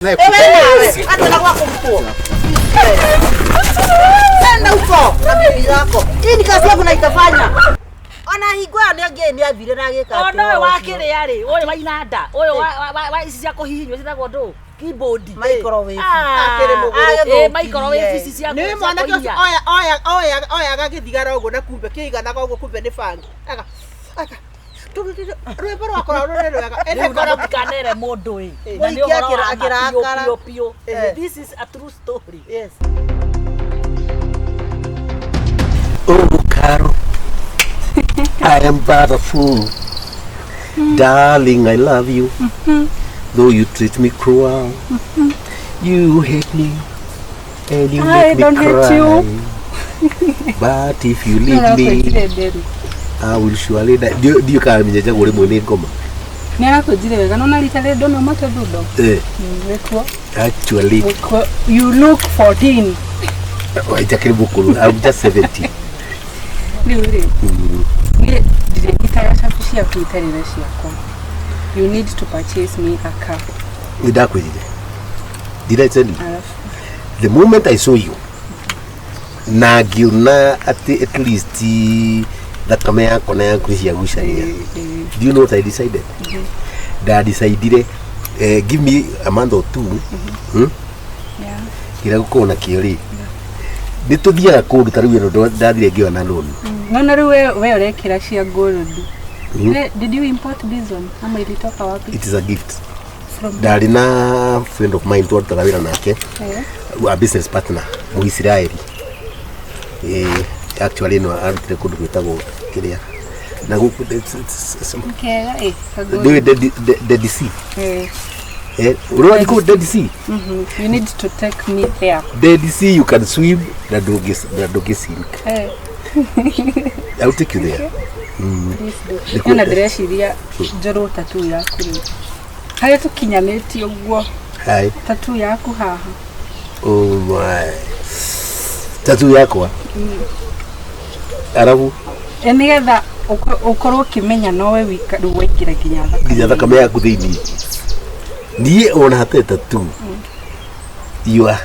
Ewe nawe andũ na gwa kũrutwo. Enda huko na bibi yako. Hii ni kazi yangu na itafanya. Ona hingo ĩyo nĩ angĩ nĩ athire na agĩka. Ona ũyũ wa kĩrĩa rĩ, ũyũ wa inanda, ũyũ wa ici cia kũhihinywo ciĩtagwo ndũ? Keyboard. Microwave. Ah, Akĩrĩ mũgũrũ. eh, microwave ici cia Nĩ cia mwanake ũcio kũhihinya. oya oya oya oyaga gĩthigara ũguo na kumbe kĩiganaga ũguo kumbe nĩ bangi. Aga aga rwĩmbo rwakora rũrĩ rwega. Rĩu Ĩndĩ na kora mũtikanere mũndũ ĩ. Eh. Na nĩ ũhoro wa ma Mũingĩ biũ akĩrakara. biũ biũ. Eh. This is a true story. Yes. Oh, Caro, I am but a fool. Darling, I love you. Though you treat me cruel, you hate me and you I make me don't hate cry. you. But if you leave me, Nĩarakwĩnjire I will surely die. Ndiũ kana menyenjagwo rĩmwe nĩ ngoma. Nĩ arakwĩnjire wega nona rita rĩrĩ ndona umĩte thundo. Eh, Wĩkuo. actually, Wĩkuo. You look 14. njakĩrĩ mũkũrũ. I'm just 70. Rĩu rĩ. Niĩ ndirĩnyitaga cabi ciaku itarĩ na ciakwa. You need to purchase me a car. Nĩ ndakwĩrire. Did I tell you? Alafu The moment I saw you na ngiona atĩ at least thakame yakwa na yaku ciagucania, do you know what I decided? Ndadecidire, give me a month or two, yeah. Kĩrĩa gũkorwo nakĩo rĩ, nĩ tũthiaga kũndũ ta rĩu ĩno ndathire ngĩona loan. Naona rĩu we ũrekĩra cia gold. Did you import this one? Ama ilitoka wapi? It is a gift. From Ndarĩ na friend of mine twarutaga wĩra nake, Eh. a business partner Mũisiraeli. Eh, actually no arutire kũndũ gwĩtagwo kĩrĩa na gũkũ Kega eh. ka gold. nĩũĩ Dead Sea? Eh. Eh, ũrĩ kũu Dead Sea? You need to take me there. Dead Sea you can swim na ndũngĩ sink. Eh. I will take you there. Please do. Nĩkuo- Nona ndĩreciria njorwo tattoo yaku rĩu. Harĩa tũkinyanĩtie ũguo Hi. tattoo yaku haha. Oh my. Tattoo yakwa. Arabu E nĩgetha ũkorwo ũkĩmenya nowe wika rĩu waingĩra nginya thakame. nginya thakame yaku thĩinĩ. Niĩ ona hatarĩ tattoo. Your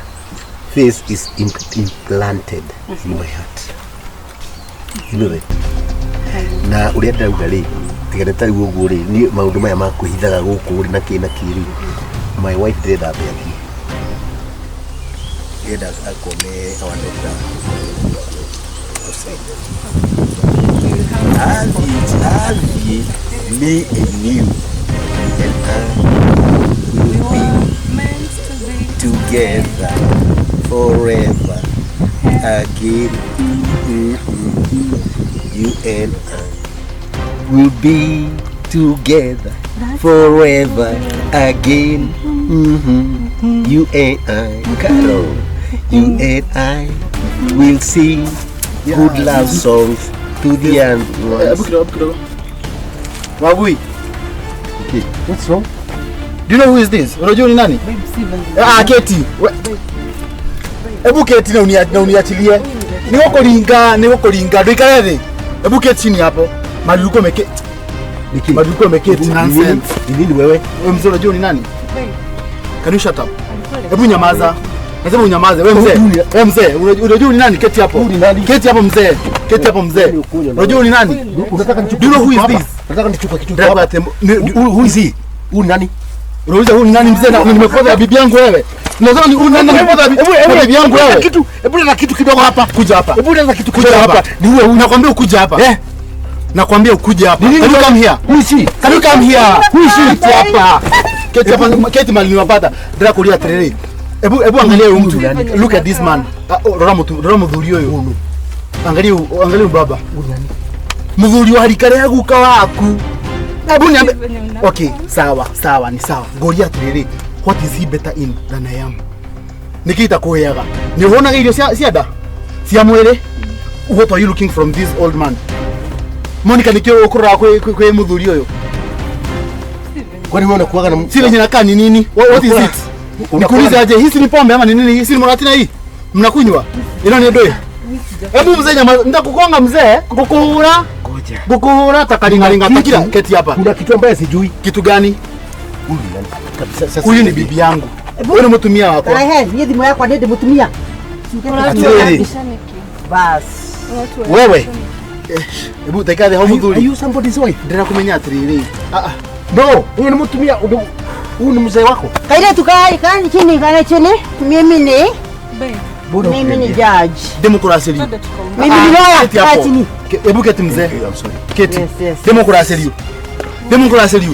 face is implanted in my heart. You know that? Na ũrĩa ndĩrauga rĩ, tiga nĩ ta rĩu ũguo rĩ, niĩ maũndũ maya ma kwĩhithaga gũkũ rĩ na kĩ na kĩ rĩ, my wife ndĩrenda ambe athiĩ. Ndĩrenda akone our doctor. Outside. Athiĩ, me and you and I will be Meant to be. together forever again. You and I will be together forever again. You and I, Carol, you and I will sing good love songs to the end. Hebu kidogo, hebu kidogo. Wagui. What's wrong? Do you know who is this? Unajua ni nani? Babe, si venye. Ah, keti. Hebu keti na uniachilie. Ni gũkũringa, ni gũkũringa. Ndũikare thĩ. Hebu keti chini hapo. Mahali ulikuwa umeketi. Mahali ulikuwa umeketi. Nonsense. Ni nini wewe? Wewe mzee unajua ni nani? Babe, Can you shut up? alikuwa Hebu nyamaza. Nasema unyamaze. Wewe mzee. Wewe mzee, unajua ni nani? Keti hapo. Huyu ni nani? Keti hapo mzee. Keti hapo mzee. Unajua ni nani? Unataka nichukue Do you know who is kitu this? hapa? Unataka nichukue kitu Driver hapa? Who is he? Huyu ni nani? Unauliza huyu ni nani mzee na nimepoza ya bibi yangu wewe? Unasema ni huyu nani nimepoza ya bibi yangu wewe? Kitu, hebu leta kitu kidogo hapa. Kuja hapa. Hebu leta kitu Kuja kidogo hapa. hapa. Ni huyu. Nakwambia ukuje hapa. Eh? Nakwambia ukuje hapa. Ni nini Can you wewe? come here? Who is he? Can you come here? Who is he? Keti hapa. Keti hapa. Keti mahali niwapata. Ndira kulia terere. Hebu hebu angalia huyu mtu. Look at this man. Ah, oh, rora mtu, rora muthuri uyu. Angalia angalia huyu baba. Muthuri wa rika rĩa guka waku. Hebu niambe. Okay, sawa, sawa, ni sawa. Ngoria atiriri, what is he better in than I am? Niki itakuheaga? Ni uhonaga irio cia nda? Cia mwĩrĩ? What are you looking from this old man? Monica nikio ukurora kwi muthuri uyu? Kwani wewe unakuwaga na Si venye nakaa ni nini? What is it? Nikuulize aje, hii si ni pombe ama ni nini? Hii si ni muratina hii? Mnakunywa? Ino ni ndui? Hebu mzee nyama, nitakugonga mzee, ngukuhura. Ngoja. Ngukuhura takaringaringa takira keti hapa. Kuna kitu ambaye sijui. Kitu gani? Huyu ni nani? Kabisa sasa. Huyu ni bibi yangu. Ũyũ nĩ mũtumia wakwa. Rehe niĩ thimũ yakwa nĩ ndĩ mũtumia. Atĩrĩrĩ. Bas. Wewe. Hebu taika thĩ hau Are mũthuri. you somebody's wife? Ndĩrakũmenya atĩrĩrĩ. Ah ah. No, huyu ni mtumia, huyu ni mzee wako. Kairetu kai kai chini kai chini. Mimi ni Babe, Mbona mimi ni ukuniambia? judge. Ndĩmũkũracĩrio. twende tukaongee. Mimi ni lawyer. Keti Kaa hapo. chini. Hebu keti mzee. I'm sorry. Keti. Yes, yes. Ndĩmũkũracĩrio. Ndĩmũkũracĩrio.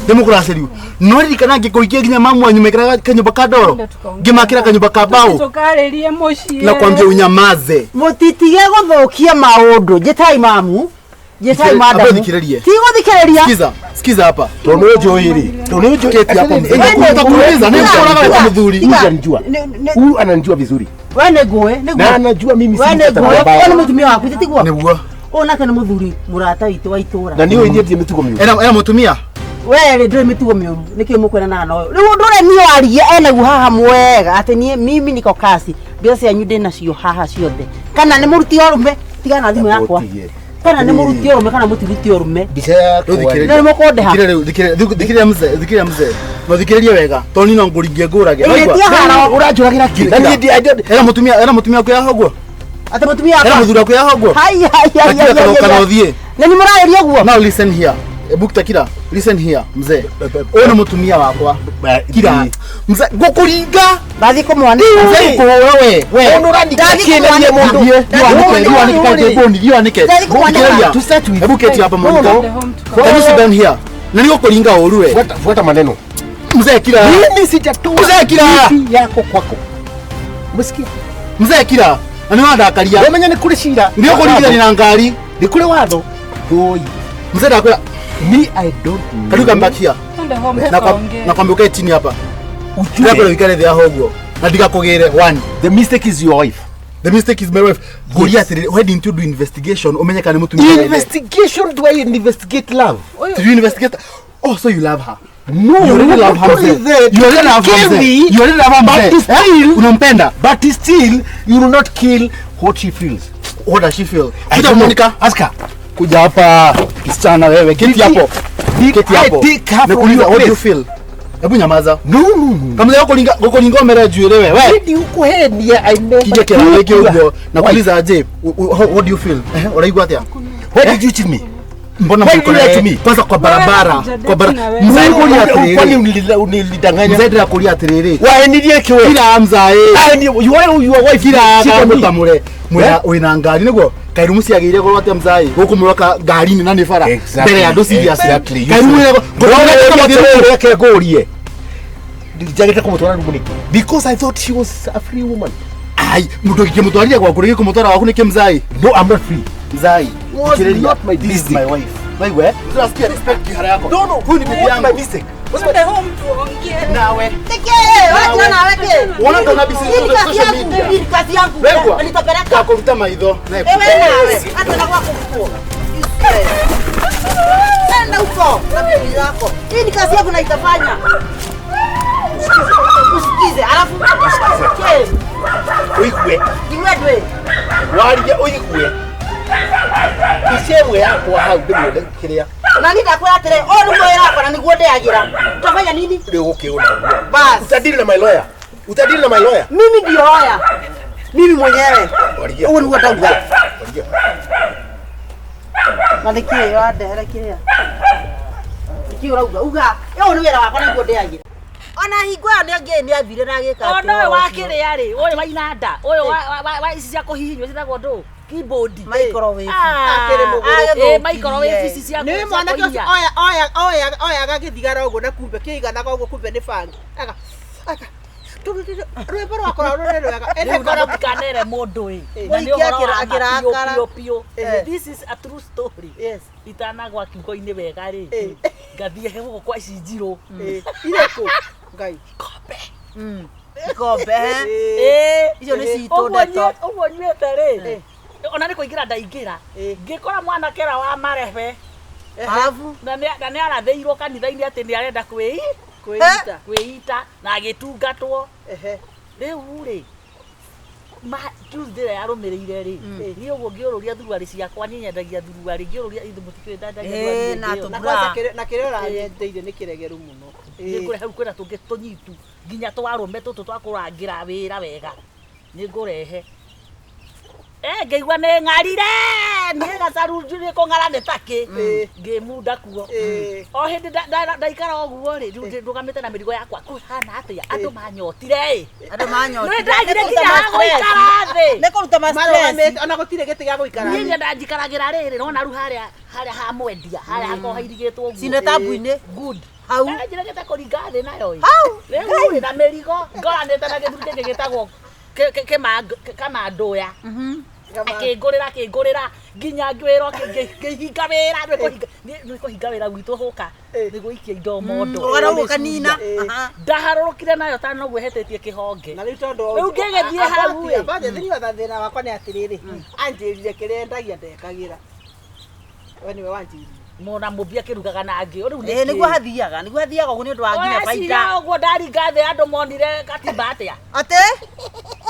Ndĩmũkũracĩrio. No ririkana ngĩkũikia nginya mamu wanyu mekĩraga kanyũmba ka ndoro. Twende tukaongee. Ngĩmakĩra kanyũmba ka mbaũ. Tũkarĩrie mũciĩ. Na kwambia unyamaze. Mũtitige gũthũkia maũndũ. Njĩtai mamu. Njĩtai Ambe madamu. ũthikĩrĩrie. Ti gũthikĩrĩria. Sikiza, sikiza hapa. Tondu ũnjũĩ rĩ, tondu nĩũnjũĩ. Keti hapo mzee. Wewe Nitakuuliza, nĩ nĩ ngũũraga ũraga mũthuri. Huyu ananijua. Huyu ananijua vizuri. We nĩ ngũĩ, nĩ Na ngũĩ. anajua mimi si We nĩ mtu ngũĩ. mbaya. We nĩ mũtumia waku tiguo? Nĩguo. Ũyũ nake nĩ mũthuri mũrata witũ wa itũra. Na niĩ ndiĩ mĩtugo mĩũru. Ena ena mũtumia. We rĩ ndũrĩ mĩtugo mĩũru nĩkĩo mũkwenanaga na ũyũ. Rĩu ũndũ ũrĩa niĩ waria enaguo haha mwega atĩ niĩ mimi niko kasi mbeca cianyu ndĩ nacio haha ciothe. Kana nĩ mũruti ũrũme tigana na thimũ yakwa. Ũtige. Kana nĩ mũruti ũrũme kana mũtiruti ũrũme. Mbica yakwa Rĩu thikĩrĩria. Nĩ mũkũndĩha. Thikĩrĩria rĩu, thikĩrĩria thikĩrĩria mzee, thikĩrĩria mzee. No thikĩrĩrie wega. Tondũ niĩ no ngũringie ngũrage. Ĩĩ, Waigua? ti haro. Ũranjũragĩra kĩ? Na niĩ I don't- Ena mũtumia waku yaha ũguo? Atĩ mũtumia Ena wakwa. mũthuri waku yaha ũguo? Hai hai hai Takira hai. kana kana ũthiĩ. Na nĩ mũrarĩria ũguo? Now listen here. Ebu takira, listen here mzee. Ũyũ nĩ mũtumia wakwa. Kira. Mzee, ngũkũringa. Ndathiĩ kũmwanĩka. Mzee ngũkũhũra we. We. Ũndũ ũrandika kĩ na niĩ mũndũ? Thiĩ wanĩke, thiĩ wanĩke kaũntĩ boni, thiĩ wanĩke. Ndathiĩ kũmwanĩka. Thikĩrĩria. To start with. Hebu keti hapa Monica. Twende home tukaongee. Can you sit down here? Na nĩ gũkũringa ũru we. Fuata, fuata maneno. Mzee kira. Mimi sijatoa Mzee kira. bibi yako kwako. Umesikia? Mzee kira. Na nĩ wandakaria. Wamenya nĩ kũrĩ cira. Nĩ ũkũringithania na ngari. Nĩ kũrĩ watho. Oi. Mzee ndakwĩra, Me I don't know. can you come back here? Twende home Na kwa tukaongee. na kwambia ukae chini hapa. Ndakwĩra Ujue. ũikare thĩ haha ũguo. Na ndigakũgĩre one. The mistake is your wife. The mistake is my wife. Ngũria atĩrĩrĩ, why didn't you do investigation ũmenye kana nĩ mũtumia wene? Investigation, do I investigate love? Did you investigate? Oh, so you love her. No, You already love her. not only mzee. that, You already love her. kill mzee. me, You already love her. but mzee. still- Eh? Unampenda. But still, you will not kill what she feels. What does she feel? I Kuja don't know. Monica. Ask her. Kuja hapa kisichana wewe. Keti hapo. Did Keti I hapo. take her from Nakuuliza, your what do you place? feel? Hebu nyamaza. No, no, no. Kama leo kulinga kulinga mere njuĩrĩ we. We. Nĩ ũkũhenia, I never Kije kĩrathi took your ũguo. wife. Nakuuliza aje, what do you feel? Eh, uraigua atĩa? Why did you cheat me? Mbona Why mko you lie to me? Kwanza kwa barabara, Wewe, kwa barabara. wewe. Mzee kulia Kwani atĩrĩrĩ. unilidanganya? Mzee ndĩrakũria atĩrĩrĩ. Waenirie kĩ we? Kira mzae. You are your wife. Kira Cheat on me. kamũtamũre. Mwĩna wĩna ngari nĩguo kairumu ciagĩire goro atĩa mzai gũkũ mũroka ngari-inĩ na nĩ bara Exactly. mbere ya andũ serious Exactly. kairumu ĩrĩa- Reke ngũrie. Njagĩte kũmũtwara rumu nĩkĩ? Because I thought she was a free woman. Ai, mũndũ gĩkĩmũtwarire gwaku rĩgĩ kũmũtwara waku nĩkĩ mzai No, I'm not free. mzai Was thikĩrĩria. not my This is mistake. my wife Waigua, eh? Tunasikia respect kihara yako. No, no, Huyu ni bibi What's my yangu. mistake? Twende home tuongee. Nawe. Nĩkĩ? Wachana nawe kĩ? Wona ndona mbica Hii ni kazi social yangu, media. hii ni kazi yangu. Wegwa. Na nitapeleka. Ndakũruta maitho. Na Ewe nawe, hata na kwako huko. Nenda huko na bibi zako. Hii ni kazi yangu na itafanya. Usikize, alafu usikize. Ũigue. Iwe ndwe. Warie ũigue. Mbica ĩmwe yakwa hau ndĩmuone kĩrĩa Na ni ndakwĩra atĩrĩ, ũyũ nĩguo wĩra wakwa na nĩguo ndĩagĩra. Utafanya nini? rĩu gũkĩũna. Bas. Utadili na my lawyer. Utadili na my lawyer. Mimi ndio hoya. Mimi mwenyewe. Waria. Ũguo nĩguo ndauga. Waria. Na nĩkĩĩ ũrandehera kĩrĩa? Nĩkĩĩ ũrauga? Uga, ũyũ nĩ wĩra wakwa na nĩguo ndĩagĩra. Ona hingo ĩyo nĩangĩ nĩathire na agĩka Ona ũyũ wa kĩrĩa rĩ, ũyũ wa inanda, ũyũ wa ici cia kũhihinywo ciĩtagwo ndũ? Keyboard. Microwave. Ah, Akĩrĩ mũgũrũ. eh, microwave ici cia Nĩ cia mwanake ũcio kũhihinya. oya oya oya oyaga gĩthigara ũguo na kumbe kĩiganaga ũguo kumbe nĩ bangi. Aga aga rwĩmbo rwakora rũrĩ rwega. Rĩu na Ĩndĩ mũtikanere mũndũ ĩ. Eh. Na nĩ ũhoro wa ma Akĩrakara. biũ biũ biũ. Eh. This is a true story. Yes. Itanagwa kiugo-inĩ wega rĩ, Eh. ngathiĩ gũkũ kwa ici njirũ. irĩkũ Ngai. Kombe. Ikombe. Eh. Icio nĩ citũ Ũguo ndeto. ũguo nyuĩte rĩ, ona nĩ kũingĩra ndaingĩra Eh. ngĩkora mwanake ũrĩa wa marebe Alafu na nĩ arathĩirwo kanitha-inĩ atĩ nĩ arenda Kwĩita. kwĩita na agĩtungatwo Ehe. rĩu rĩ Ma Tuesday ĩrĩa yarũmĩrĩire rĩ, niĩ ũguo ngĩũrũria thuruarĩ ciakwa, niĩ nyendagia thuruarĩ, ngĩũrũria ithuĩ mũtikĩũĩ ndendagia Ĩĩ, thuruarĩ na hĩndĩ ĩyo. Na tũ- kwanza na kĩrĩa ũranyendeire nĩ kĩregeru mũno. Nĩ ngũrehe rĩu kwĩna tũngĩ tũnyitu nginya twarũme tũtũ twa kũrangĩra wĩra wega nĩ ngũrehe. Ngĩigua nĩ ng'arire niĩ gacaru nĩ kũng'ara nĩ takĩ ngĩmunda kuo. O hĩndĩ ndaikara ũguo rĩ, rĩu ndũgamĩte na mĩrigo yakwa kũhana atĩa andũ manyotire ĩ. Andũ manyotire. Nĩ ndagire nginya ha gũikara thĩ. Nĩ kũruta ma stress. Marũgamĩte ona gũtirĩ gĩtĩ gĩa gũikara Niĩ thĩ. nyenda njikaragĩra rĩrĩ nona rĩu harĩa harĩa ha mwendia harĩa hakoragwo hairigĩtwo ũguo. Cine tabu-inĩ. Good. Hau. Njĩrĩgĩte kũringa thĩ nayo ĩ. Hau. Rĩu rĩ na mĩrigo ngoranĩte na gĩthuri kĩngĩ gĩtagwo kĩmandũya. Akĩngũrĩra akĩngũrĩra nginya ngĩwĩrwo ngĩhinga wĩra nĩ kũhinga wĩra gwitũ hũka nĩ gũikia indo mondo. Ũgana ũguo kanina. Aha. Ndaharũrũkire nayo ta noguo ĩhetĩtie kĩhonge. Na rĩu tondũ Rĩu ngĩgĩthiĩ hau ĩ. Thĩinĩ wa thĩna wakwa nĩ atĩrĩrĩ, anjĩrire kĩrĩa endagia ndekagĩra. We nĩwe wanjĩrire. Mona mũmbi akĩrugaga na ngĩo rĩu Ĩĩ, nĩguo hathiaga, nĩguo hathiaga ũguo nĩ ũndũ wa nginya Ũreciria baita. ũguo ndaringa thĩ andũ monire katimba atĩa? Atĩ?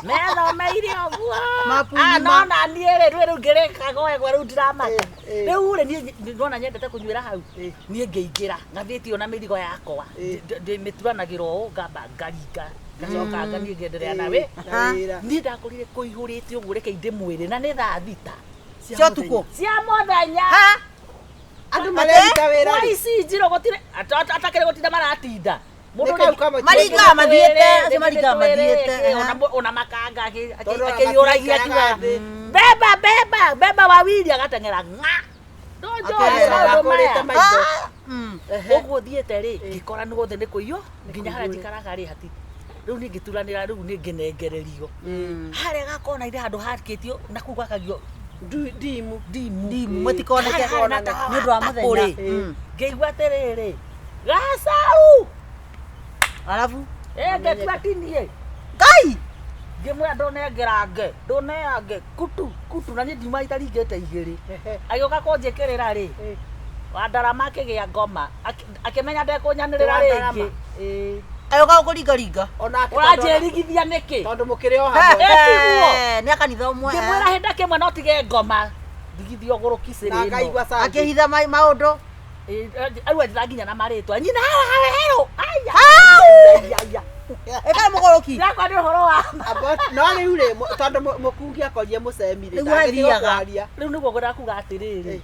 Methomeire ũguo. Mapu Ah, ng'ima. no na niĩ rĩ, rĩu rĩu ngĩrĩkaga wega rĩu ndiramaka. Eh, eh. Rĩu rĩ niĩ ndona nyendete kũnyuĩra hau. Eh. Niĩ ngĩingĩra ngathĩtio na mĩrigo yakwa. Eh. Ndĩmĩturanagĩra ũũ ngamba ngaringa ngacoka ngathiĩ ngenderea na wĩ. Na wĩra. Niĩ ndakorire kũihũrĩte ũguo reke ndĩmwĩre na nĩ thaa thita Cia ũtukũ. cia mũthenya. Ha? Andũ mareruta wĩra Kwa rĩ. ici njirũ gũtirĩ atakĩrĩ gũtinda maratinda. Mũndũ Nĩ kau rĩngĩ- kamwe Maringaga mathiĩte, acio maringaga mathiĩte, aha. Ona makanga Tondũ ona akĩiyũragia matiikaraga akiuga thĩ. beba beba beba wawili agateng'era ng'a. Ndũnjũĩ Akerera. maũndũ maya. Akũrĩte maitho. Mm. Ũguo thiĩte rĩ ngĩkora nĩ guothe nĩ kũiyũ nginya harĩa njikaraga rĩ hati rĩu niĩ ngĩturanĩra rĩu nĩ ngĩnengererio harĩa gakona-inĩ handũ hakĩtio na kũu gwakagio Ndimu. ndimu Ndimu, mũtikoneke Harĩa harĩ na tawa nĩ ũndũ wa wa mũthenya. tapũ rĩ. Mm. Ngĩigua atĩrĩrĩ gacaru Arabu? Ngĩtua tinie Ngai! Ngĩmwĩra ndũnengerange ndũneange kutu kutu na niĩ ndiuma itaringĩte igĩrĩ. Agĩũka kũnjĩkĩrĩra rĩ Wandarama akĩgĩa ngoma akĩmenya ndekũnyanĩrĩra Wandarama. rĩngĩ. Ĩĩ. Agĩũka gũkũringaringa. Onake Ũranjĩrigithia nĩkĩ? tondũ mũkĩrĩ o hamwe. Ĩtiguo. Nĩ a kanitha ũmwe. Ngĩmwĩra hĩndĩ kĩmwe no tige ngoma ndigithio ũgũrũki Na cĩrĩ ĩno. ngaigua cangi. Akĩhitha maũndũ. Rĩu anjĩra nginya na marĩtwa nyina hawa hawe herũ aya. Aya. Ĩka mũgũrũki. Ndakwa nĩ ũhoro wa ma. No rĩu rĩ tondũ mũkungi akorire mũcemi rĩ Nĩguo ndangĩtiga athiaga. kwaria. Rĩu nĩguo ngwendaga kuga atĩrĩrĩ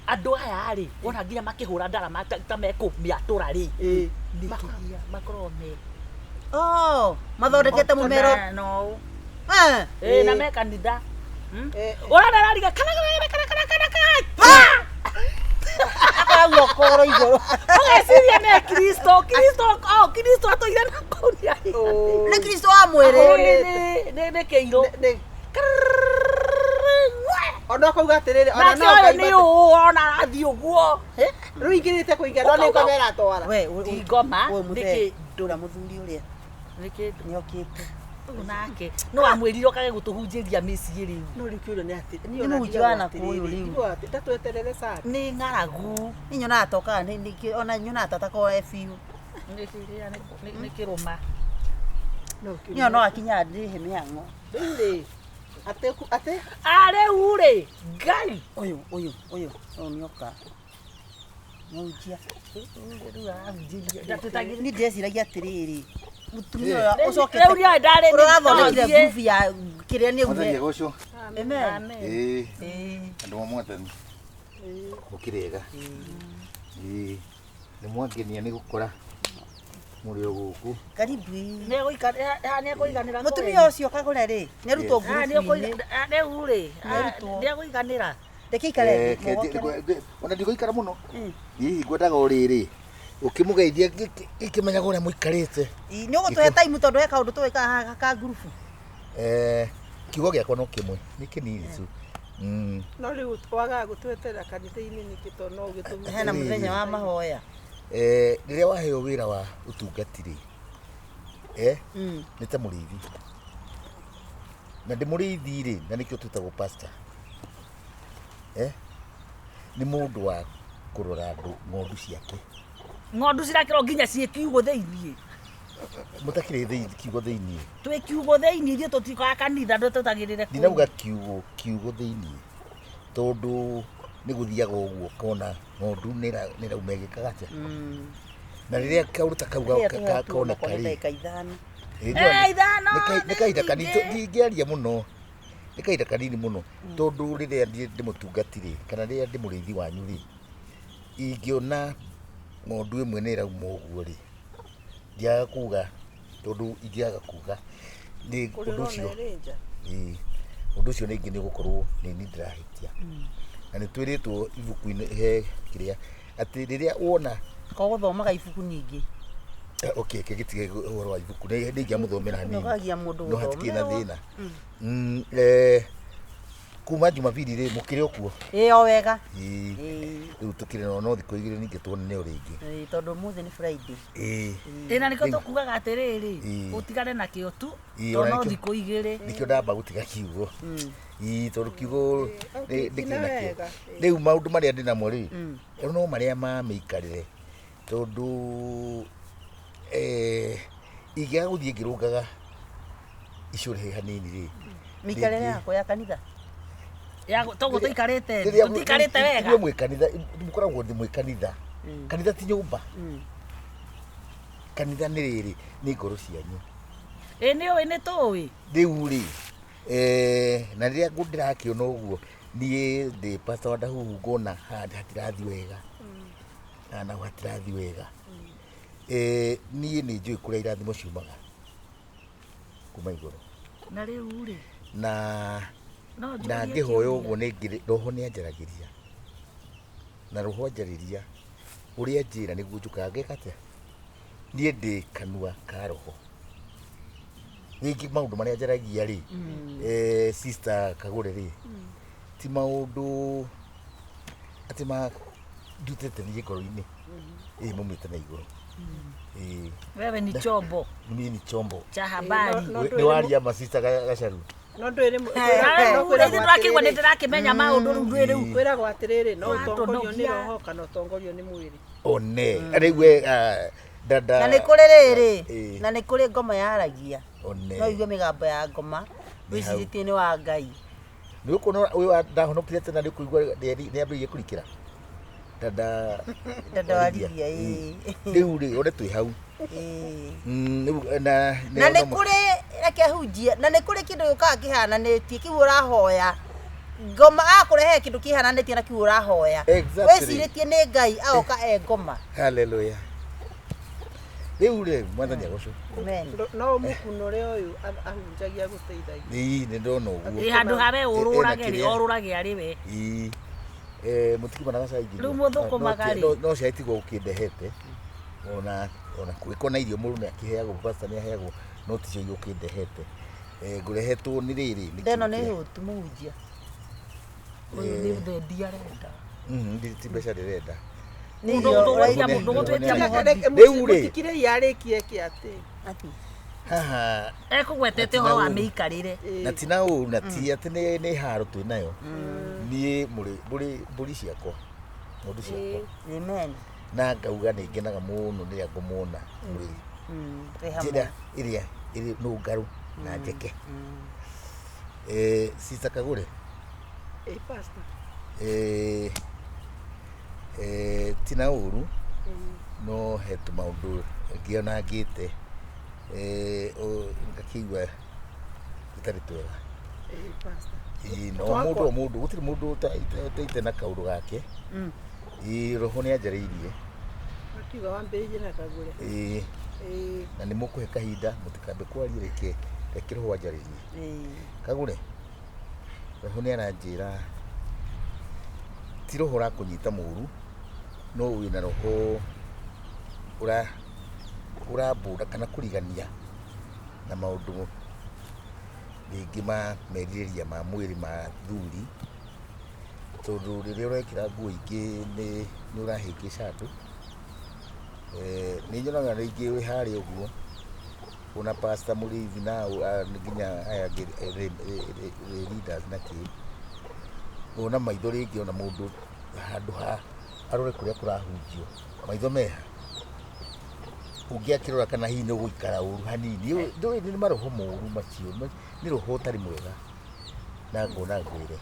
andũ aya rĩ wona nginya makĩhũra ndarama ta mekũmĩatũra rĩ nĩkĩgia makoragwo me Oh, mathondekete mũmero. no Eh. ĩ na me kanitha. Eh, Ũrona arariga kana kana kana kana kana kana Akagua koro igũrũ. Ũgeciria nĩ Kristo Kristo oh Kristo atũire na kũu nĩ arĩ. Oh. Nĩ Kristo wa mwĩrĩ. Nĩ kĩirũ. Ona ũkauga atĩrĩrĩ ona Nake no ũyũ ũkaigua nĩ ũũ ona arathiĩ ũguo. rĩu ingĩrĩte kũingĩra no nĩ ngoma ĩratwara. We, Ti ngoma, we nĩ mũthee, kĩndũ. ndũra mũthuri ũrĩa Nĩ kĩndũ. nĩ okĩte. Ũyũ nake no wamwĩrire ũkage gũtũhunjĩria mĩciĩ rĩu. No rĩu kĩũria nĩ atĩ niĩ Nĩ ona mũhunjia wa ndigagwo nakũu atĩrĩrĩ, rĩu. ndigagwo atĩ ndatweterere sana. Nĩ ng'aragu. Niĩ nyonaga tokaga ona nyonaga ta atakoragwo e biũ. Nĩ kĩrĩa nĩ kĩrũma. No kĩũria Niĩ no akinyaga ndĩhe mĩhang'o. rĩu rĩ atĩ atĩ A rĩu rĩ Ngai. Ũyũ ũyũ ũyũ ũyũ nĩoka. Mũhunjia. Rĩu arahunjĩria. Ndatwĩtagĩrĩria. Niĩ ndĩreciragia atĩrĩrĩ mũtumia ũyũ Rĩu ũcokete nĩ ndarĩ ũrĩa ũrathondekire ngurubu ya kĩrĩa nĩ Mwathani uge. agocwo. Amen. Ĩĩ, Ĩĩ. andũ a mwathani. Mũkĩrĩega. Ĩĩ, nĩ mwangenia nĩ gũkora mũrĩ o gũkũ. Karibu. Nĩekũiganĩra. Mũtumia ũcio kagũre rĩ nĩarutwo ngurubu-inĩ. Rĩu rĩ Nĩarutwo. nĩekũiganĩra. Reke ikare Eh, thĩ, ke- mũgokere. ona ndigũikara mũno. Hihi ngwendaga o rĩrĩ ũkĩmũgeithia ngĩkĩmenyaga ũrĩa mũikarĩte. Ĩ, nĩ ũgũtũhe time tondũ he kaũndũ tũgwĩka haha ka ngurubu. Kiugo gĩakwa no kĩmwe nĩ kĩnini tu. No rĩu wagaga gũtweterera kanitha-inĩ nĩkĩ tondũ no ũgĩtũhunjĩrie. Hena mũthenya wa mahoya. Rĩrĩa waheo wĩra wa ũtungati rĩ nĩ ta mũrĩithi na ndĩ mũrĩithi rĩ na nĩkĩo twĩtagwo pastor nĩ mũndũ wa kũrora andũ ng'ondu ciake. Ng'ondu cirakĩrwo nginya ciĩ kiugũ thĩiniĩ. Mũtakĩrĩ kiugo thĩiniĩ. Twĩ kiugo thĩinĩ, ithuĩ tũtikaga kanitha, ndũtũtagĩrĩre kũu. Ndinauga kiugo kiugo thĩiniĩ, tondũ nĩ gũthiaga ũguo ũkona ng'ondu nĩ ĩrauma ĩgĩkaga atĩa, na rĩrĩa kaũndũ ta kau koneka rĩ, ndagĩka ithano. Eh, ithano. Nĩ kahinda kanini. Nĩ nyingĩ. Ndingĩaria mũno, nĩ kahinda kanini mũno, tondũ rĩrĩa ndĩ mũtungati rĩ, kana rĩrĩa ndĩ mũrĩithi wanyu rĩ, ingĩona ng'ondu ĩmwe nĩ ĩrauma ũguo rĩ, ndiaga kuga, tondũ ingĩaga kuga nĩ ũndũ ũcio. Ĩĩ, ũndũ ũcio rĩngĩ nĩ ũgũkorwo nĩ niĩ ndĩrahĩtia, na nĩ twĩrĩtwo ibuku-inĩ he kĩrĩa atĩ rĩrĩa wona Kogũthomaga ibuku ningĩ. Okay, kĩgĩtige ũhoro wa ibuku, nĩ ingĩamũthomera hanini. Nũgagia mũndũ No hatikĩrĩ na gũthomerwo. thĩna. Kuma Jumapili rĩ, mũkĩrĩ o kuo? Ĩĩ, o wega. Ĩĩ. Ĩĩ. Rĩu tũkĩrĩ no thikũ 2 ningĩ tuonane o rĩngĩ. Ĩĩ, tondũ ũmũthĩ nĩ Friday. Ĩĩ. Ĩ, na nĩkĩo tũkugaga atĩrĩrĩ, Ĩĩ. ũtigane nakĩo tu, Ĩĩ, tondũ ona no nĩkĩo- thikũ 2. Nĩkĩo ndamba gũtiga kiugo. Ĩĩ, tondũ kiugo ndĩkĩrĩ Tina nakĩo. wega. Rĩu maũndũ marĩa ndĩ namo rĩ, no marĩa ma mĩikarĩre, tondũ ingĩaga gũthiĩ ngĩrũngaga icũrĩ hanini rĩ, Mĩikarĩre rĩngĩ- yakwa ya kanitha. Toguo tũikarĩte, Rĩrĩa tũtiikarĩte wega. Inyuĩ mwĩ kanitha, mũkoragwo ndĩ mwĩ kanitha. Kanitha ti nyũmba. Kanitha nĩ rĩrĩ, nĩ ngoro cianyu. Ĩ, nĩ ũĩ, nĩ tũĩ. Rĩu rĩ, na rĩrĩa ndĩrakĩona ũguo, niĩ ndĩ pastor wa Ndahuhu, ngona haha hatirathiĩ wega, haha naho hatirathiĩ wega. Niĩ nĩ njũĩ kũrĩa irathimo ciumaga kuma igũrũ. Na rĩu rĩ, Na no na njũrie ngĩhoya kĩũria. ũguo nĩ ngĩrĩ roho nĩ anjaragĩria, na roho anjarĩria ũrĩa njĩra nĩguo njũkaga ngeka atĩa. Niĩ ndĩ kanua ka roho, rĩngĩ maũndũ marĩa njaragia rĩ, sister Kagũre rĩ, ti maũndũ atĩ ma ndutĩte niĩ ngoro-inĩ, ĩ maumĩte na igũrũ. Ĩĩ. Wewe ni chombo Mimi ni chombo cha habari. No Nĩ waria ma sister Gacaru. No ndwĩrĩ. Rĩu ndĩrakĩigua nĩ ndĩrakĩmenya maũndũ rĩu ndwĩ rĩu. Kwĩragwo atĩrĩrĩ, no ũtongorio nĩ Watũnogia. roho kana ũtongorio nĩ mwĩrĩ. One rĩu we, dada. Na nĩ kũrĩ rĩrĩ, Ĩĩ. na nĩ kũrĩ ngoma yaragia. One. No igue mĩgambo ya ngoma, Nĩ hau. wĩcirĩtie nĩ wa Ngai. Nĩ ũkuona ũyũ ndahonokire tena, nĩ ũkũigua nĩ ambĩrĩirie kũrikĩra dada. Dada wa Lidia, ĩĩ. Rĩu rĩ, one twĩ hau. Ĩĩ. Rĩu, na Na nĩ kũrĩ, reke hunjie, na nĩ kũrĩ kĩndũ gĩũkaga kĩhananĩtie kĩu ũrahoya, ngoma agakũrehe kĩndũ kĩhananĩtie na kĩu ũrahoya. Exactly. Wĩcirĩtie nĩ Ngai, agoka e ngoma. Hallelujah. Rĩu rĩ, mwathani agocwo. Amen. No ũmũkunũre ũyũ ahunjagia gũteithagia. Ĩĩ, nĩ ndona ũguo. Ĩ, handũ ha we ũrũrage rĩ, Ĩna kĩrĩa. orũrage arĩ we. Ĩĩ. Mũtikiuma na gacai nginya. Rĩu mũthũkũmaga rĩ? No cai tiguo ũkĩndehete, ona kũgĩkorwo na irio mũndũ nĩ akĩheagwo, pastor nĩ aheagwo, no ticio iria ũkĩndehete. Ngũrehetwo nĩ rĩrĩ, nĩ Ndeno kĩndũ nĩ kĩrĩa- hũtu mũhunjia. Ũyũ nĩ thendi arenda. Ti mbeca ndĩrenda. Nĩ Mũndũ irio ũtũgwĩtia ũraigua. mũndũ ũgũtwĩtia mũhothi. Rĩu rĩ. Mũtikire yarĩkie kĩ atĩ. Atĩ. Haha. Ekũgwetete ũhoro wa mĩikarĩre. Na ti na ũũ, na ti atĩ nĩ haro twĩ nayo. Niĩ mũrĩ mbũri ciakwa, ng'ondu ciakwa. Amen. Na ngauga nĩ ngenaga mũno rĩrĩa ngũmona mũrĩ Twĩ hamwe. njĩra ĩrĩa ĩrĩ nũngarũ na njeke. Sister Kagũre. Ĩĩ, pastor. Ti na ũru, no he tũmaũndũ ngĩona ngĩte, ngakĩigua tũtarĩ twega. Ĩĩ, pastor. Ĩĩ, no mũndũ o mũndũ, gũtirĩ mũndũ ũtaite na kaũndũ gake. Ĩĩ, roho nĩ anjarĩirie. Akiuga wambĩrĩrie na Kagũre. Ĩĩ. Ĩĩ. Na nĩ mũkũhe kahinda, mũtikambe kwaria, reke roho anjarĩrie. Ĩĩ. Kagũre, roho nĩ aranjĩra ti roho ũrakũnyita mũru, no wĩna roho ũrambũra kana kũrigania na maũndũ rĩngĩ ma merirĩria ma mwĩrĩ ma thuri, tondũ rĩrĩa ũrekĩra nguo ingĩ nĩ ũrahĩngĩca andũ. Nĩ nyonaga rĩngĩ wĩ harĩa ũguo ona pastor mũrĩithi na nginya aya angĩ leaders na kĩ, ona maitho rĩngĩ ona mũndũ handũ ha arore kũrĩa kũrahunjio, maitho meha. Ũngĩakĩrora kana hihi nĩ ũgũikara ũru hanini. Ndũĩ nĩ maroho moru macio, nĩ roho ũtarĩ mwega. Na ngona ngwĩre.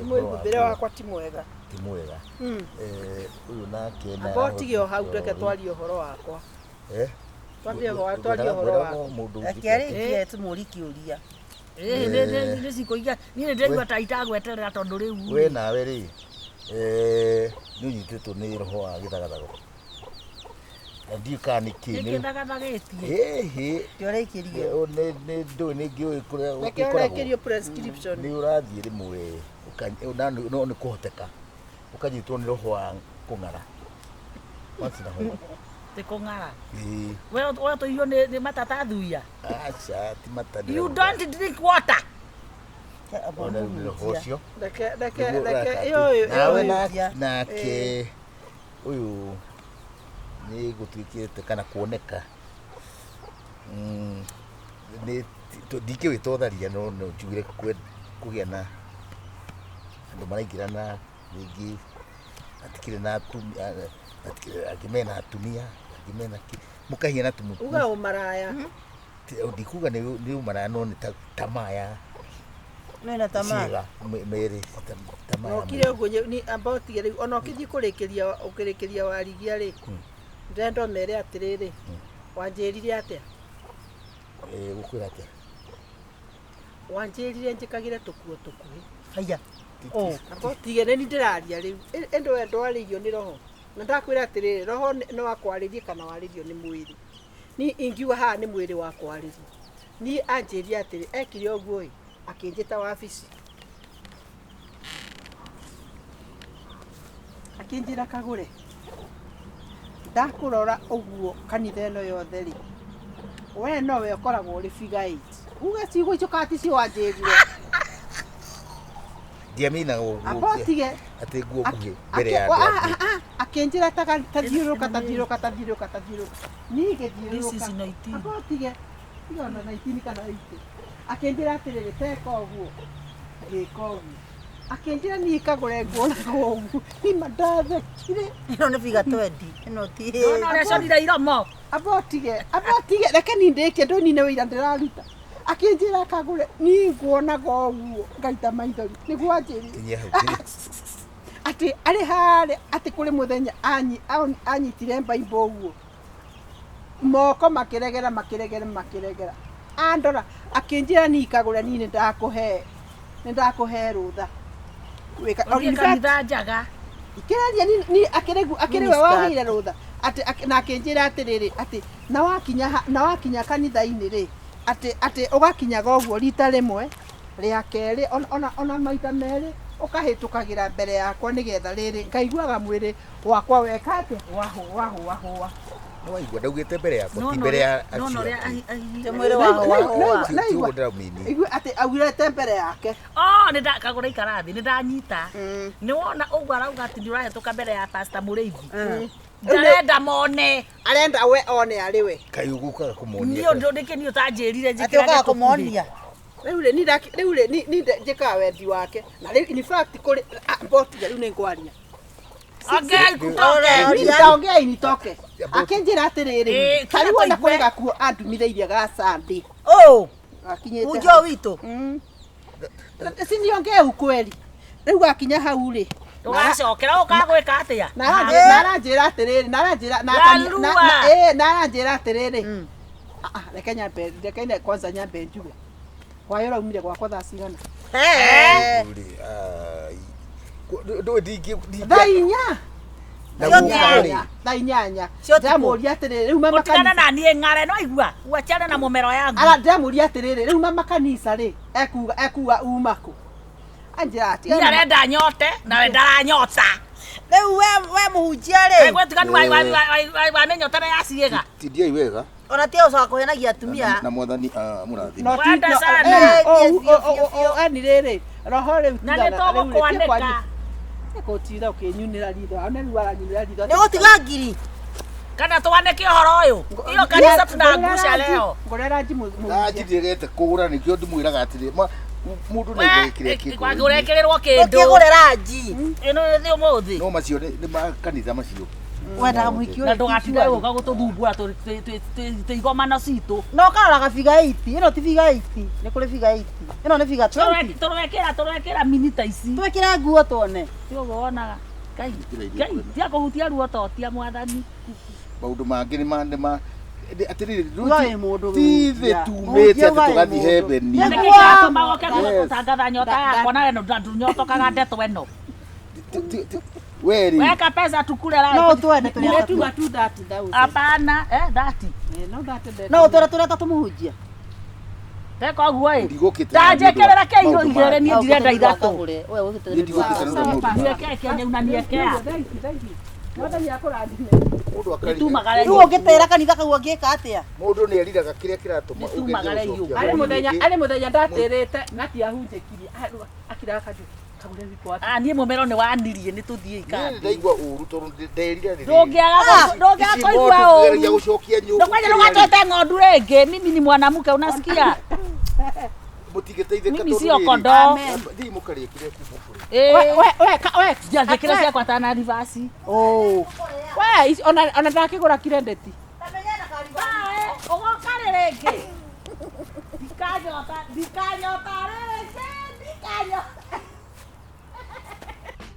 Mwĩhumbĩre wakwa ti mwega. Ti mwega. Ũyũ nake na Amba ũtige o hau reke twarie ũhoro wakwa. Eh? Twarie ũhoro twarie ũhoro wakwa. Mũndũ Reke arĩkie tũmũrie kĩũria. Nĩ cikũiga niĩ nĩ ndĩraigua ta itagweterera tondũ rĩu We nawe rĩ, nĩ ũnyitĩtwo nĩ roho wa gĩthagathago. Na ndiũĩ kana nĩ kĩ. nĩ kĩthagathagĩtie. Ĩhĩ. Kĩũrĩkĩrio. Nĩ ndũĩ nĩ ngĩũĩ kũrĩa Reke ũkoragwo. ũrekĩrio prescription. Nĩ ũrathiĩ rĩmwe no nĩ kũhoteka ũkanyitwo nĩ roho wa kũng'ara. Once in a while. Ti kũng'ara. Ĩĩ. We ũtũirio nĩ matata thuia. Aca ti mata. You don't drink water. Ona rĩu nĩ roho ũcio. Reke reke Nĩguo reke ũraka ĩyo atĩ. Nawe ĩyo. nake ũyũ nĩ gũtuĩkĩte kana kuoneka nĩ ndingĩwĩta ũtharia no no njugire kũgĩa na andũ maraingĩrana rĩngĩ hatikĩrĩ na atumia, angĩ mena atumia, angĩ mena kĩ, mũkahiana tu Uga ũmaraya. Ndikuga nĩ ũmaraya no nĩ tamaa ya Mena tamaa. ciĩga merĩ tamaa Na ya ũkire mwĩrĩ. ũguo ni amba ũtige rĩu ona ũkĩthiĩ kũrĩkĩria ũkĩrĩkĩria warigia rĩ. Ndĩrenda ũmere atĩrĩrĩ. Wanjĩrire atĩa? Gũkwĩra atĩa? Wanjĩrire njĩkagĩre tũkuo tũkuhĩ. Haiya. Amba ũtige nĩ niĩ ndĩraria rĩu. Ĩndĩ we ndwarĩirio nĩ roho. Na ndakwĩra atĩrĩrĩ, roho no akwarĩrie kana warĩrio nĩ mwĩrĩ. Niĩ ingiuga haha nĩ mwĩrĩ wakwarĩria. Niĩ anjĩrire atĩrĩ, ekire ũguo ĩ, akĩnjĩta wabici. Akĩnjĩra kagũre. Ndakũrora ũguo kanitha ĩno yothe rĩ, we nowe ũkoragwo ũrĩ figure 8. Uge ciugo icio kana ti cio wanjĩrire. Ndiaminaga ũguo Amba ũtige. atĩ nguo nguhĩ mbere ya andũ angĩ. Akĩnjĩra tathiũrũrũka tathiũrũrũka tathiũrũrũka tathiũrũrũka. Niĩ ngĩthiũrũrũka. This is 19. Amba ũtige. Tiga ona 19 kana 80. Akĩnjĩra atĩrĩrĩ, teka ũguo. Ngĩka ũguo. Akĩnjĩra niĩ kagũre nguonaga ũguo. Nima ndathekire. Ĩno nĩ figure 20. Ĩno ti. Nona ũrĩa aconire iromo. Amba ũtige, amba ũtige, reke niĩ ndĩkie ndũnine wĩira ndĩraruta. Akĩnjĩra kagũre, niĩ nguonaga ũguo ngaita maithori. Nĩguo anjĩrire. Kinyia hau. Atĩ arĩ harĩa atĩ kũrĩ mũthenya anyitire mbaimbo ũguo. Moko makĩregera makĩregera makĩregera. Andora akĩnjĩra niĩ kagũre niĩ nĩndakũhe nĩndakũhe rũtha. Gwĩka Ũthiĩ kanitha njaga. Ikĩraria ni akĩrĩgu akĩrĩ we waheire rũtha atĩ na akĩnjĩra atĩrĩrĩ atĩ na wakinya kanitha-inĩ rĩ atĩ atĩ ũgakinyaga ũguo rita rĩmwe rĩa kerĩ ona maita merĩ ũkahĩtũkagĩra mbere yakwa nĩgetha rĩrĩ ngaiguaga mwĩrĩ wakwa weka atĩa wahũa hũa hũa. No waigua ndaugĩte mbere yakwa ti mbere ya Nona ũrĩa Ti mwĩrĩ wa hũa hũa. Ti ũguo ndĩramini. Igua atĩ augĩte mbere yake. Oh, nĩ ndakagũra ikara thĩ, nĩ ndanyita. Nĩ wona ũguo arauga atĩ nĩ ũrahĩtũka mbere ya Pastor Mũrĩithi. Ndarenda mone. Arenda we one arĩ we. Kaĩ ũgũkaga kũmonia. Niĩ ũndũ nĩkĩ niĩ ũtanjĩrire Atĩ njĩkĩrage ũkaga tũkuhĩ. kũmonia. Rĩu rĩ rĩu rĩ ni njĩkaga wendi wake. Na rĩu in fact kũrĩ mbotiga rĩu nĩ ngwaria. Ongea ikutoke. Nitaongea initoke. Akĩnjĩra atĩrĩrĩ, ta rĩu ona kũrĩ gakuo andumithĩirie ga Sunday. Oh, Gakinyĩte. unjo witũ. Si niongee ukweli. Rĩu gakinya hau rĩ. Ũgacokera ũkagwĩka atĩa? Na aranjĩra atĩrĩrĩ, na aranjĩra na aranjĩra atĩrĩrĩ. Reke nyambe, reke kwanza nyambe njuge. Hwaĩ ũraumire gwakwa thaa cigana? Thaa inya. Thaa inyanya. Ndĩramũria atĩrĩrĩ, rĩu mama kanitha. Ũtigane na niĩ ng'are no igua, wachane na mũmero yangu. Ara ndĩramũria atĩrĩrĩ, rĩu mama kanitha rĩ, ekuga uma kũ? Anjĩra ati. Niĩ arenda nyote, nawe ndaranyota. Rĩu we mũhunjia rĩ. We tiganu wa mĩnyotere ya ciĩga. Tindiai wega. Ona tia ũcoka kũhenagia atumia. Na mwathani mũrathime. Wenda sana. Ani rĩrĩ, roho rĩu Na nĩ tũgũkwanĩka. Gũtira ũkĩnyunĩra ritho, ona rĩu aranyunĩra ritho. Nĩ gũtiga ngiri. Kana twanĩke ũhoro ũyũ. Iyo kanitha tunangusha leo. Ngorera nji mũhunjia. Nji ndiregete kũgũra nĩkĩo ndĩmwĩraga atĩrĩ, mũndũ nĩ ekĩre kĩndũ. Kwagũrekĩrĩrwo kĩndũ. Ũkĩgũrĩra nji. Ĩno nĩ ũmũthĩ. No macio nĩ ma kanitha macio. Wendaga mũhiki Na ũyũ ndũgatinde gũka gũtũthumbũra twĩ igomano citũ. No ũkaroraga figure 8, ĩno ti figure 8, nĩ kũrĩ figure 8. Ĩno nĩ figure 20. Tũrekĩra tũrekĩra minita ici. Twĩkĩre nguo tuone. Ti ũguo wonaga. Ngai, Ngai, tia kũhutia ruototia mwathani. Maũndũ mangĩ nĩ ma nĩ ma atĩrĩrĩ Uga wĩ mũndũ ti thĩ mũhunjia. tumĩte Mũhunjia atĩ uga wĩ tũgathiĩ mũndũ. hebeni. Nĩguo. Nĩkĩ kĩratũma ũke Yes. gũtangatha nyota yakwa na ĩno ndũnyotokaga ndeto ĩno. We rĩ Weka pesa tukule la. No twende tũrĩ atatũ. Nĩtuga tu 30,000. Hapana, eh, 30. Eh, no 30 No ũtwĩre tũrĩ atatũ mũhunjia. Teka ũguo ĩ. Ndigũkĩte Ndanjĩkĩrĩra kĩ irio igĩrĩ niĩ ndirenda ithatũ. We ũgĩte Niĩ ndigũkĩte nĩ ũndũ wa maũndũ mangĩ. Nieke kenya una niekea. Mwathani akũrathime. Mũndũ akarira. Nitumagare Rĩu ũngĩtĩra kanitha kau angĩka atĩa? Mũndũ nĩ eriraga kĩrĩa kĩratũma Nĩtumagare ũgerie iũ. gũcokia Arĩ mũndũ mũthenya ũngĩ. arĩ mũthenya ndatĩrĩte ngatiahunjĩkirie akiraga kanjũ kagũre wiko wake. Ah, niĩ mũmero nĩ wanirie nĩ tũthiĩ Niĩ nĩ ikambĩ. ndaigua ũru tondũ nderira rĩrĩ. Ndũngĩaga ndũngĩaga Ici kũigua ng'ondu kũgeria ũru. gũcokia nyũngũ Ndũkwanja kĩrĩa rĩ, ndũgatwĩte ng'ondu rĩngĩ. Mimi ni mwanamke unasikia? mũtingĩteithĩka Mimi tondũ sio rĩrĩ, kondoo. Thiĩ mũkarĩe kĩrĩa kuma bũrũri. Eh. We we ka we Njanjĩkĩra ciakwa tana ribasi. Oh. we ici- ona ona ndakĩgũra kirendeti. Ũgoka rĩ rĩngĩ. Ndikanyota, ndikanyota rĩngĩ, ndikanyota.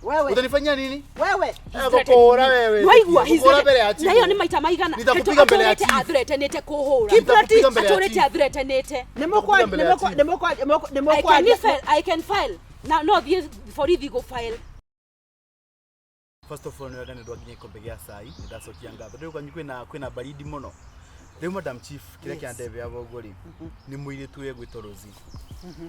Wewe. Utanifanyia nini? Wewe. Gũkũhũra wewe. Waigua Gũkũhũra mbere ya na hiyo chifu. nĩ maita maigana Nitakupiga mbele ya chief. athuretanĩte kũhũra Nitakupiga mbele ya atũrĩte chief. athuretanĩte Nĩmũkwa- Mbele ya nĩmũkwa- chief. nĩmũkwa- nĩmũkwa- I can nĩmũkwaria- file, I can file. Na no thiĩ borithi gũ file. First of all, nĩ wega nĩ ndwakinya ikombe gĩa cai, nĩ ndacokia ngatho. Rĩu kwanyu kwĩna kwĩna baridi mũno. Rĩu Madam Chief, kĩrĩa kĩandebea ũguo rĩ, nĩ mũirĩtu ũyũ egwĩtwo Rosie.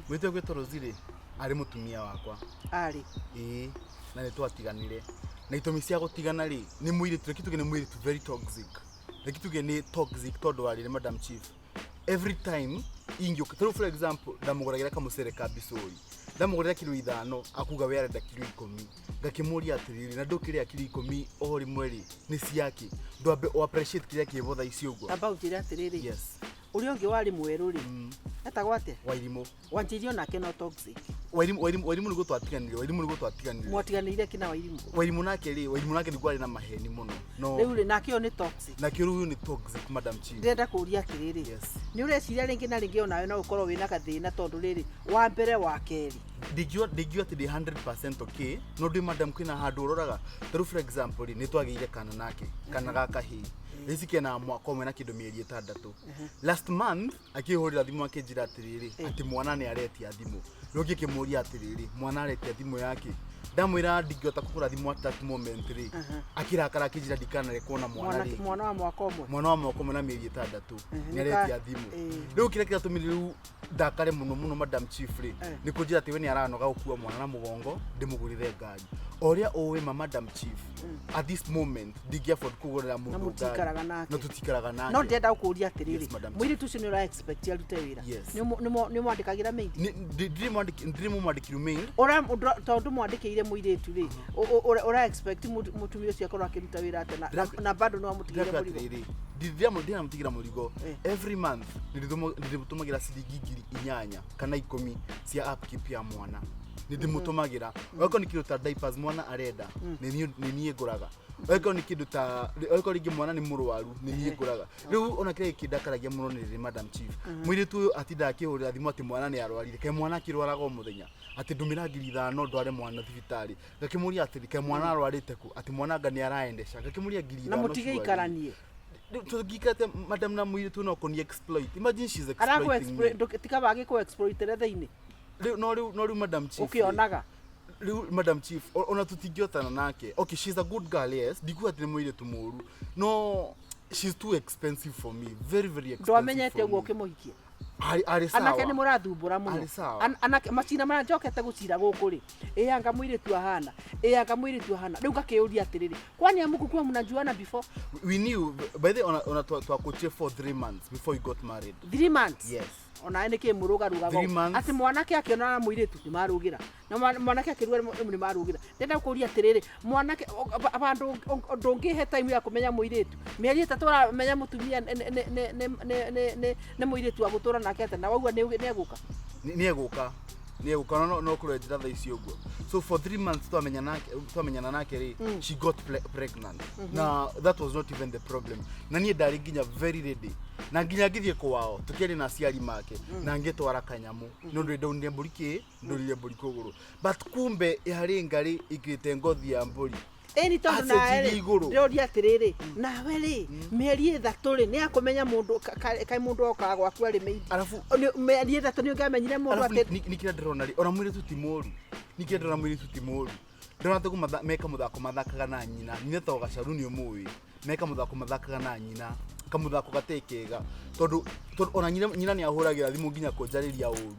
Mũirĩtu ũyũ egwĩtwo Rosie rĩ, arĩ mũtumia wakwa. Arĩ. Ĩĩ, na nĩ twatiganire. Na itũmi cia gũtigana rĩ, nĩ mũirĩtu, reke tuge nĩ mũirĩtu very toxic. Reke tuge nĩ toxic tondũ wa rĩrĩ Madam Chief. Every time ingĩũka, tarĩu for example, ndamũgũragĩra kamũcere ka bicũri. Ndamũgũrĩra kiro 5, akuga we arenda kiro 10. Ngakĩmũria atĩrĩrĩ, na ndũkĩrĩa kiro 10 o rĩmwe rĩ, nĩ ciakĩ? Ndwambe o appreciate kĩrĩa kĩbo thaa ici ũguo. Amba ũnjĩre atĩrĩrĩ. Yes. Ũrĩa ũngĩ warĩ mwerũ rĩ. Etagwo atĩa? Wairimũ. Wanjĩirie onake no toxic. Wairimũ Wairimũ Wairimũ nĩguo twatiganire, Wairimũ nĩguo twatiganire. Mwatiganĩire kĩ na Wairimũ? Wairimũ nake rĩ, Wairimũ nake nĩguo arĩ na maheni mũno. No Rĩu rĩ nake ũyũ nĩ toxic. nakĩo rĩu ũyũ nĩ toxic Madam Chief. Ndĩrenda kũũria atĩrĩrĩ. Yes. Nĩ ũreciria rĩngĩ na rĩngĩ onawe no ũkorwo wĩna gathĩna tondũ rĩrĩ wa mbere wa kerĩ. Ndingiuga ndingiuga atĩ ndĩ 100% okay, no ndĩ madam kwĩna handũ ũroraga. Tarĩu for example rĩ, nĩ twagĩire kana nake, kana ga kahĩĩ. Ici kena mwaka ũmwe na kĩndũ mĩeri 6. Last month akĩhũrĩra thimũ akĩnjĩra atĩrĩrĩ, atĩ mwana nĩ aretia thimũ. Rĩu ngĩkĩmũria atĩrĩrĩ, mwana aretia thimũ yake. Ndamwĩra ndingĩhota kũgũra thimũ at that moment rĩ, akĩrakara akĩnjĩra ndikanare kuona mwana Mwana rĩngĩ. mwana wa mwaka ũmwe. Mwana wa mwaka ũmwe na mĩeri 6 nĩ aretia thimũ. Rĩu kĩrĩa kĩratũmire rĩu ndakare mũno mũno Madam Chief rĩ, nĩ kũnjĩra atĩ we nĩ aranoga gũkua mwana na mũgongo ndĩmũgũrĩre ngari. O ũrĩa ũĩ ma Madam Chief, at this moment ndingĩ afford kũgũrĩra Na mũndũ ngari. mũtikaraga nake. Na tũtikaraga nake. No ndĩrenda gũkũria atĩrĩrĩ. Yes, Madam Chief. Mũirĩtu ũcio nĩ ũra expect arute wĩra. Yes. Nĩ ũmwandĩkagĩra maid? Ndirĩ mũmwandĩkĩru maid. Ũra tondũ mwandĩkĩire mũirĩtu rĩ, ũra expect mũtumia ũcio akorwo akĩruta wĩra atĩa na bado no amũtigĩre Ndĩrakwĩra mũrigo. atĩrĩrĩ, ndĩramũtigĩra mũrigo. Every month ndĩrĩmũtũmagĩra ciringi 8,000 kana 10 cia upkeep ya mwana. Nĩ ndĩmũtũmagĩra. Okorwo nĩ kĩndũ ta diapers mwana arenda, nĩ niĩ ngũraga. Okorwo nĩ kĩndũ ta okorwo rĩngĩ mwana nĩ mũrwaru, nĩ niĩ ngũraga. Rĩu ona kĩrĩa kĩndakaragia mũno nĩ rĩrĩ Madam Chief. Mũirĩtu ũyũ atindaga akĩhũrĩra thimũ atĩ mwana nĩ arwarire. Kaĩ mwana akĩrwaraga o mũthenya? Atĩ ndũmĩra 5,000 ndware mwana thibitarĩ. Ngakĩmũria atĩrĩ, kaĩ mwana arwarĩte kũ? Atĩ mwana anga nĩ araendesha. Ngakĩmũria 5,000. Na mũtigĩikaranie. Tũngĩikara madam na mũirĩtu no kũni exploit. Imagine she's Arakũ exploiting me. exploit tikaba agĩkũ exploitere thĩinĩ. Rĩu no rĩu no rĩu Madam Chief. Ũkĩonaga. Rĩu Madam Chief ona tũtingĩotana nake. Okay, she's a good girl, yes. Ndikuga atĩ nĩ mũirĩtu mũũru. No she's too expensive for me. Very very expensive. Ndwamenyete for ũguo me. ũkĩmũhikia. Arĩ sawa. Anake nĩ mũrathumbũra mũno. Arĩ sawa. Anake macira marĩa njokete gũcira gũkũ rĩ, ĩ anga mũirĩtu ahana, ĩ anga mũirĩtu ahana. Rĩu ngakĩũria atĩrĩrĩ, kwani hamũkukuwa mnajuana before? We knew by the way ona twakuchie for 3 months before we got married. 3 months? Yes. Onawe nĩ kĩ mũrũgarũgaga 3 months. atĩ mwanake akĩonana na mũirĩtu nĩ marũgĩra na mwanake akĩruga nĩ marũgĩra. Ndĩrenda kũria atĩrĩrĩ, mwanake bandũ ndũngĩhe time ya kũmenya mũirĩtu mĩeri 3 ũramenya mũtumia nĩ mũirĩtu wa gũtũra nake atĩa na waigua nĩ egũka. Nĩ egũka. Nĩ egũka no kũrenjera thaa ici ũguo. So for 3 months twamenyana nake rĩ, she got pregnant. Na that was not even the problem. Na niĩ ndarĩ nginya very ready na nginya ngĩthiĩ kwao tũkĩaria na aciari make na ngĩtwara kanyamũ nĩ ũndũ ndaunire mbũri kĩ ndũrire mbũri kũgũrũ, but kumbe harĩ ngarĩ ikĩrĩte ngothi ya mbũri. Ĩni tondũ nawe Acenjirie rĩ, igũrũ. ndĩroria atĩrĩrĩ, nawe rĩ, mĩeri 3 rĩ, nĩ akũmenya mũndũ kaĩ mũndũ okaga gwaku arĩ maid? Mĩeri 3 nĩ ũngĩamenyire mũndũ Arabu atĩ nĩ kĩrĩa ndĩrona rĩ, ona mũirĩtu ti mũru, nĩ kĩrĩa ndĩrona, mũirĩtu ti mũru. Ndĩrona ta meka mũthako mathakaga na nyina. Nyina to gacaru nĩ ũmũĩ, meka mũthako mathakaga na nyina, kamũthako gatarĩ kega, tondũ ona nyina nĩ ahũragĩra thimũ nginya kũnjarĩria ũru,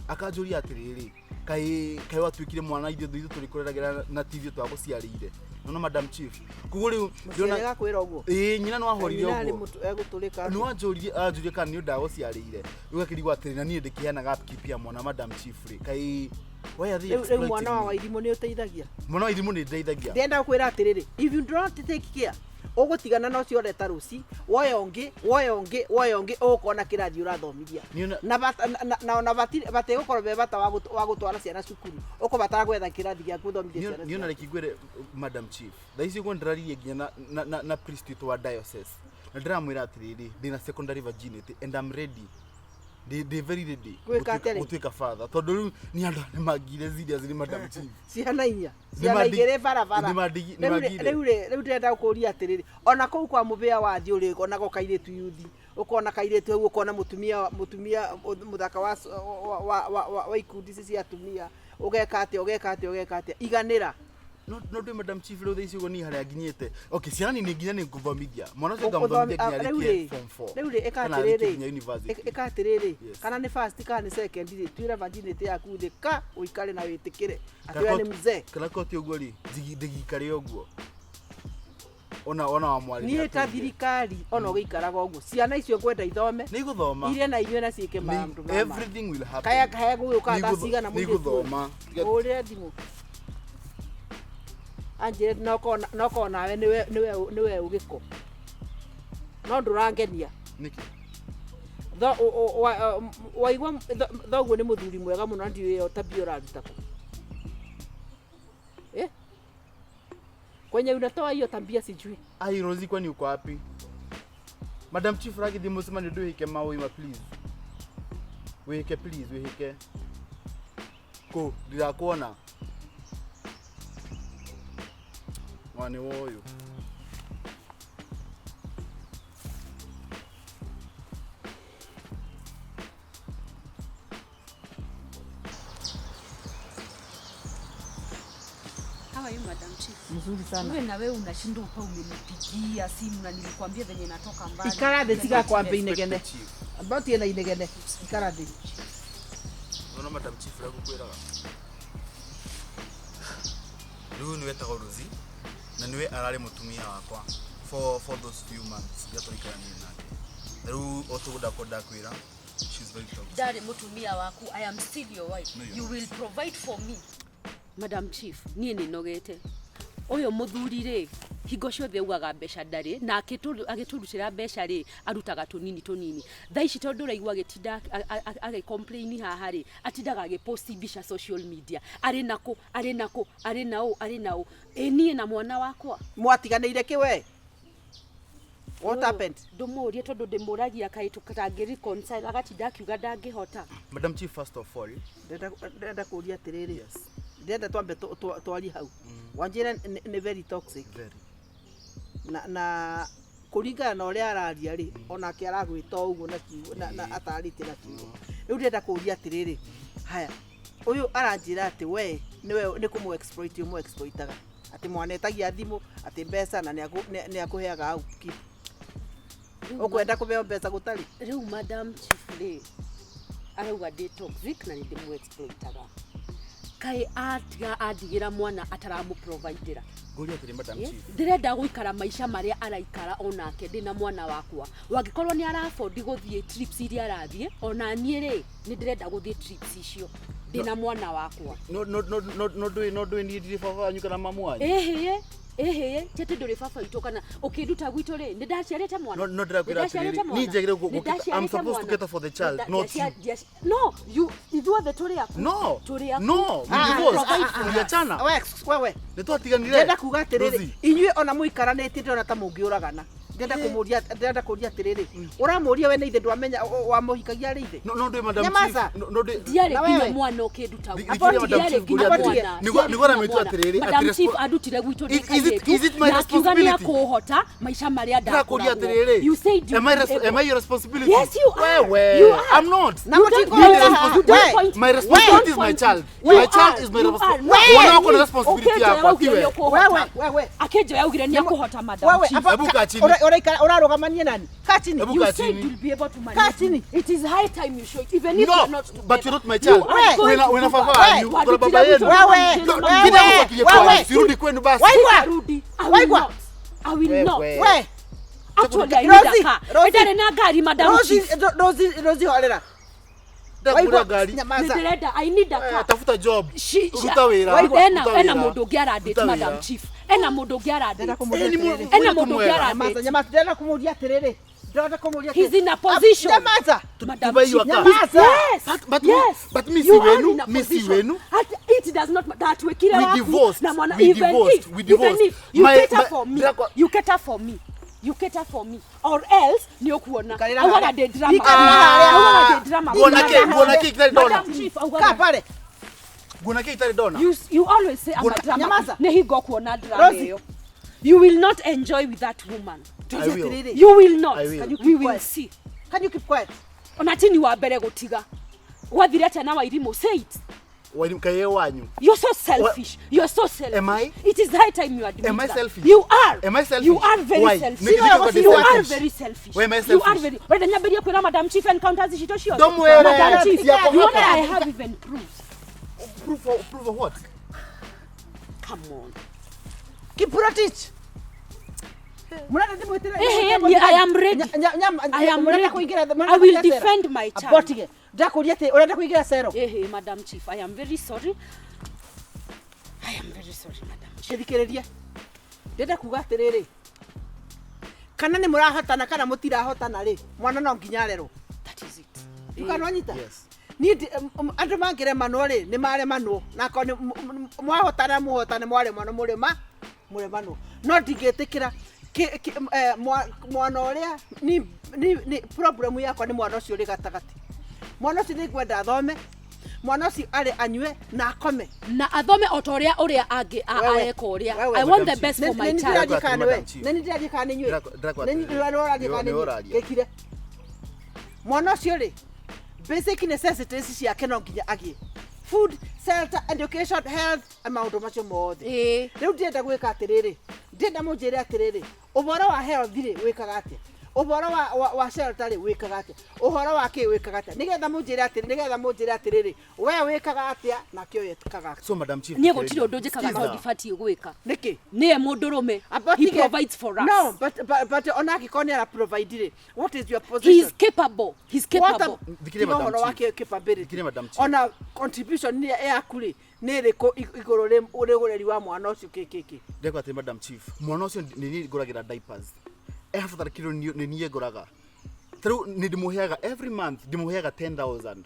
akanjũria atĩrĩrĩ, kaĩ watuĩkire mwana ithuĩ tũrĩ kũreragĩra na ti ithuĩ twagũciarĩire. Nona, Madam Chief, koguo rĩu Mũciari agakwĩra ũguo? Ĩĩ, nyina no ahũrire Nyina arĩ ũguo. Egũtũrĩka Nĩ wanjũririe, anjũririe kana nĩ ndagũciarĩire. Rĩu akĩrigwo atĩrĩ, na niĩ ndĩkĩheanaga upkeep ya mwana, Madam Chief rĩ, kaĩ why are they Rĩu exploiting mwana wa me? Wairimũ nĩ ũteithagia? Mwana wa irimũ nĩ ndeithagia. Ndĩrenda gũkwĩra atĩrĩrĩ, if you do not take care, ũgũtigana na ũcio ũreta rũci, woya ũngĩ, woya ũngĩ, woya ũngĩ, ũgũkona kĩrathi ũrathomithia na ona batigũkorwo be bata wa gũtwara ciana cukuru, ũkũbatara gwetha kĩrathi gĩa gũthomithia ciana. Niona reke ngwĩre, Madam Chief, thaa ici ũguo ndĩraririe nginya na priest witũ wa diocese na ndĩramwĩra atĩrĩrĩ, ndĩna secondary virginity and I'm ready, ndĩ very ready Gwĩka atĩrĩ? Gũtuĩka father, tondũ rĩu nĩ andũ nĩ mangire serious nĩ Madam Chief. Ciana inya, ciana igĩrĩ barabara. Nĩ Rĩu mangire. Rĩu ndĩrenda gũkũria atĩrĩrĩ, ona kũu kwa mũbĩa wathiĩ ũrĩonaga kairĩtu yuthi, ũkona kairĩtu hau, ũkona mũtumia mũthaka wa ikundi ici cia atumia, ũgeka atĩa, ũgeka atĩa, ũgeka atĩa, iganĩra. No ndĩ, Madam Chief, rĩu thaa ici ũguo niĩ harĩa nginyĩte, okay, ciana nini nginya nĩ ngũthomithia mwana ũcio, ngamũthomithia nginya Rĩu arĩkie form 4 rĩu rĩ, ĩka kana arĩkie atĩrĩrĩ, nginya university. Ĩka atĩrĩrĩ, Yes. kana nĩ first kana nĩ second rĩ, tuĩra virginity yaku thĩ ka ũikare na wĩtĩkĩre atĩ we nĩ mzee. Kana koti ũguo rĩ, ndigikare ũguo ona wa mwarĩ. Niĩ ta thirikari, ona ũgĩikaraga ũguo, ciana icio ngwenda ithome. Nĩ igũthoma. Irie na inyuĩ na ciĩke maũndũ ma ma. Everything will happen. Kaya kaya gũgĩũka thaa cigana Nĩ mũirĩtu ũyũ? igũthoma. Hũrĩre thimũ anjĩre nokorwo nawe nĩwe ũgĩko no ndũrangenia. Nĩkĩ? Waigua thoguo nĩ mũthuri mwega mũno na ndiũĩ ĩyo tabia ũraruta kũ. Eh? Kwenye unatoa hiyo tabia sijui. Ai, Rosie, kwani uko wapi? Madam Chief, ragithie mũcemanio ndwĩhĩke maũima, please. Wĩhĩke, please, wĩhĩke. Kũ ndirakuona. Mwana wa ũyũ. How are you, Madam Chief? Mzuri sana. Wewe na wewe unashindwa upa umenipigia simu na nilikwambia venye natoka mbali. Ikara thĩ, tiga kwamba inegene. Amba ũtige na inegene. Ikara thĩ. Nona, Madam Chief, ũrĩa ngũkwĩraga. Rĩu nĩwe etagwo Rosie na nĩwe ararĩ mũtumia wakwa for those few months iria tũikaranie nake. Na rĩu o tũguo ndakwĩra, she's very toxic. Ndarĩ mũtumia waku, I am still your wife. No, you're You not. will provide for me. Madam Chief, niĩ nĩ nogete. Ũyũ mũthuri rĩ, hingo ciothe augaga mbeca ndarĩ na agĩtũrutĩra mbeca rĩ, arutaga tũnini tũnini. Thaa ici tondũ ũraigua agĩtinda agĩ-complain haha rĩ, atindaga agĩposti mbica social media, arĩ nakũ, arĩ nakũ, arĩ na ũ, arĩ na ũ. Ĩ niĩ na mwana wakwa. Mwatiganĩire kĩ we? What happened? Ndũmũrie tondũ ndĩmũragia kaĩ tũtangĩ reconcile, agatinda akiuga ndangĩhota. Madam Chief, first of all, Ndĩrenda kũũria atĩrĩrĩ. Ndĩrenda twambe twarie hau. Wanjĩre nĩ very toxic. Very. Na kũringana na ũrĩa araria rĩ, onake aragwĩta o ũguo na kiugo na atarĩtie na kiugo. Rĩu ndĩrenda kũũria atĩrĩrĩ, haya, ũyũ aranjĩra atĩ we nĩwe nĩ kũmũ exploit ũmũ exploitaga. Atĩ mwanetagia thimũ, atĩ mbeca na nĩ akũheaga upkeep. Ũkwenda kũheo mbeca gũtarĩ? Rĩu, Madam Chief rĩ, arauga ndĩ toxic na nĩ ndĩmũ exploitaga. Kaĩ atiga andigĩra mwana ataramũ-providera? Ngũria atĩrĩ, Madam Chief. Ndĩrenda gũikara maica marĩa araikara onake ndĩna mwana wakwa. Wangĩkorwo nĩ arabondi gũthiĩ trips iria arathiĩ, ona niĩ rĩ, nĩ ndĩrenda gũthiĩ trips icio. Ndĩna mwana wakwa. No no no no no ndũĩ no ndũĩ niĩ ndirĩ baba wanyu kana mamu wanyu. Ĩhĩĩ, ĩhĩĩ, ti atĩ ndũrĩ baba witũ kana ũkĩnduta gwitũ rĩ, nĩ ndaciarĩte mwana. No no ndĩrakwĩra Nĩ ndaciarĩte atĩrĩrĩ, mwana. niĩ njagĩrĩirwo Nĩ I'm ndaciarĩte supposed to mwana. cater for the child, not you. No, you ithuothe tũrĩ aku. No. Tũrĩ aku. No, we Ah, divorced. ah, ah, ah. Tuliachana. We, wewe Nĩ twatiganire. ndĩrenda kuga atĩrĩrĩ Rosie. inyuĩ ona mũikaranĩtie ndĩrona ta mũngĩũragana ndĩrenda kũmũria ndĩrenda kũria atĩrĩrĩ ũramũria we nĩ ithe ndwamenya wamũhikagia arĩ ithe No no ndũĩ madam Nyamaza. chief. No no ndũĩ Ndiarĩ Na nginya wewe? mwana ũkĩnduta gwitũ. Thikiria Madam Ndiarĩ Chief nginya ngũria atĩrĩrĩ. mwana. Nĩguo Ndiarĩ nĩguo nginya aramĩtua mwana. atĩrĩrĩ Madam atĩ Chief andutire gwitũ ndĩ Is it kairĩtu my na akiuga nĩ responsibility? akũhota maica marĩa Ndĩrakũria ndakoragwo. atĩrĩrĩ. You said you Am I would be am I able. your responsibility? Yes, you are. Wewe. You are. I'm not. Na You mũtingũra don't- haha. you don't We. point- My you responsibility don't is my point child. me. My You child are. is my You are. responsibility. Mwana wako ni responsibility Ũkĩnjoya yakwa, waugire tiwe. nĩ ũkũhota. Wewe, wewe. Akĩnjoya augire nĩ akũhota Madam Wewe, Chief. apa- Hebu kaa chini. Ũrarũgamania nani? Kaa chini. Hebu You kaa said chini. you'll be able to Kaa manage. chini. It is high time you show it. Even if No, you're not together. but you're not my child. You are going Wena to wena do baba that. wanyu, kuna baba yenu. Wewe, No, wewe, Gida mfuatilie wewe. kwanyu, sirudi kwenu basi. Waigwa. Sitarudi. I will Waigwa. not. I will not. Wewe. We. Actually, I need a Rosie, car. Rosie. Ndarĩ na ngari, Madam Rosie, Chief. Rosie, Rosie horera. Ndakũgũrĩra ngari. Nyamaza. Nĩndĩrenda, I need a Eh, car. Tafuta job. She- Ruta wĩra. Waigwa. Ena Ruta ena wĩra. mũndũ ũngĩ aradate, Ruta Madam wĩra. Chief. Ena mũndũ ũngĩ aradate. Ndĩrenda kũmũria Eh, ni atĩrĩrĩ. Ena mũndũ ũngĩ mwega. aradate. Nyamaza, nyamaza. Ndĩrenda kũmũria atĩrĩrĩ. Ndĩrenda kũmũria He's atĩrĩrĩ. in a position. Nyamaza. Madam Tubai your Chief. car. Nyamaza. Yes. But yes. but mi si You are wenu, in a mi si position. wenu. It does not matter. That We waku divorced. na mwana We even divorced. if We divorced. even if you cater for me. Ndĩrakwa- You cater for me. You cater for me or else nĩ ũkuona. Ikarĩra Augaga harĩa. ndĩ drama. Ikarĩra harĩa. Augaga ndĩ drama. Nguona kĩ- nguona kĩ itarĩ ndona? Madam Chief augaga Kaa pale. Nguona kĩ itarĩ ndona? you always say I'm a Nguona- drama. Nyamaza. Nĩ hingo kuona drama Rosie. ĩyo. You will not enjoy with that woman. I will. Atĩrĩrĩ. You will not. I will. Can you We keep will quiet? see. Can you keep quiet? Ona ti ni wa mbere gũtiga. Gwathire atĩa na Wairimũ? Say it. Wairimũ kaĩ wanyu. You're so selfish. You're so selfish. Am I? It is high time you admit Am I that. selfish? You are. Am I selfish? You are very Why? selfish. Nĩkĩ ndingĩkorwo ndĩ You are selfish? very selfish. Why am I You are selfish? very. Wenda nyambĩrie kwĩra Madam Chief encounters citũ ciothe. Ndũmwĩre. Madam Chief, Ciakwa you know hapa. I have even proofs. Proof of what? Come on. Kiprotich. Murenda ndimwĩtĩre. Eh, eh, I am ready. I am Murenda ready. kũingĩra I will defend my child. Abotige. Ndakũria atĩ ũrenda kũingĩra cero. Eh, eh, Madam Chief, I am very sorry. I am very sorry, Madam Chief. Gĩthikĩrĩrie. Ndĩrenda kuga atĩrĩrĩ. Kana nĩ mũrahotana kana mũtirahotana rĩ, mwana no nginya arerwo. That is it. Ndũkanwanyita? Yes. Niĩ andũ mangĩremanwo rĩ, nĩ maremanwo. Na akorwo nĩ mwahotana mũhotane mwaremanwo mũrĩma mũremanwo. No ndingĩtĩkĩra mwana ũrĩa ni problem yakwa nĩ mwana ũcio ũrĩ gatagatĩ. Mwana ũcio nĩngwenda athome, mwana ũcio arĩ anyue na akome. Na athome o ta ũrĩa ũrĩa angĩ Wewe, areka ũrĩa. wewe. I want the Madam best Nĩ for my nĩ child. ndĩrathiĩ kana nĩ we? Madam Chief. Nĩ ndĩrathiĩ kana nĩ inyuĩ? Ndĩrakwa Nĩ atĩrĩrĩ. ndĩrathiĩ kana nĩ Nĩ inyuĩ? ũraria. Gĩkire. Mwana ũcio rĩ, basic necessities ciake no nginya agĩe. Food, shelter, education, health, na maũndũ macio mothe. Ĩĩ. Rĩu ndĩrenda gwĩka atĩrĩrĩ, ndĩrenda mũnjĩre atĩrĩrĩ, ũhoro wa health rĩ wĩkaga atĩa? Ũhoro wa shelter rĩ wĩkaga atĩa? Ũhoro wa kĩ wĩkaga atĩa? Nĩgetha mũnjĩre atĩrĩ, nĩgetha mũnjĩre atĩrĩrĩ, we wĩkaga atĩa nake ũyũ ekaga atĩa? So Madam Chief. Niĩ gũtirĩ ũndũ njĩkaga Skiza. no ndibatiĩ gwĩka. Nĩkĩ? Nĩye mũndũrũme. But He tige- provides for us. No, but ona angĩkorwo nĩ ara provide rĩ, what is your He position? is capable. He's What capable. Thikiria tiga Madam ũhoro wa Chief. capability. Thikiria Madam Chief. Ona contribution nĩ yaku rĩ, nĩ ĩrĩkũ igũrũ rĩ ũreri wa mwana ũcio kĩ? Ndĩrekwa atĩrĩ Madam Chief, mwana ũcio nĩ niĩ ngũragĩra diapers. Ehabatara kĩndũ nĩ niĩ ngũraga. Ta rĩu nĩ ndĩmũheaga every month ndĩmũheaga 10,000.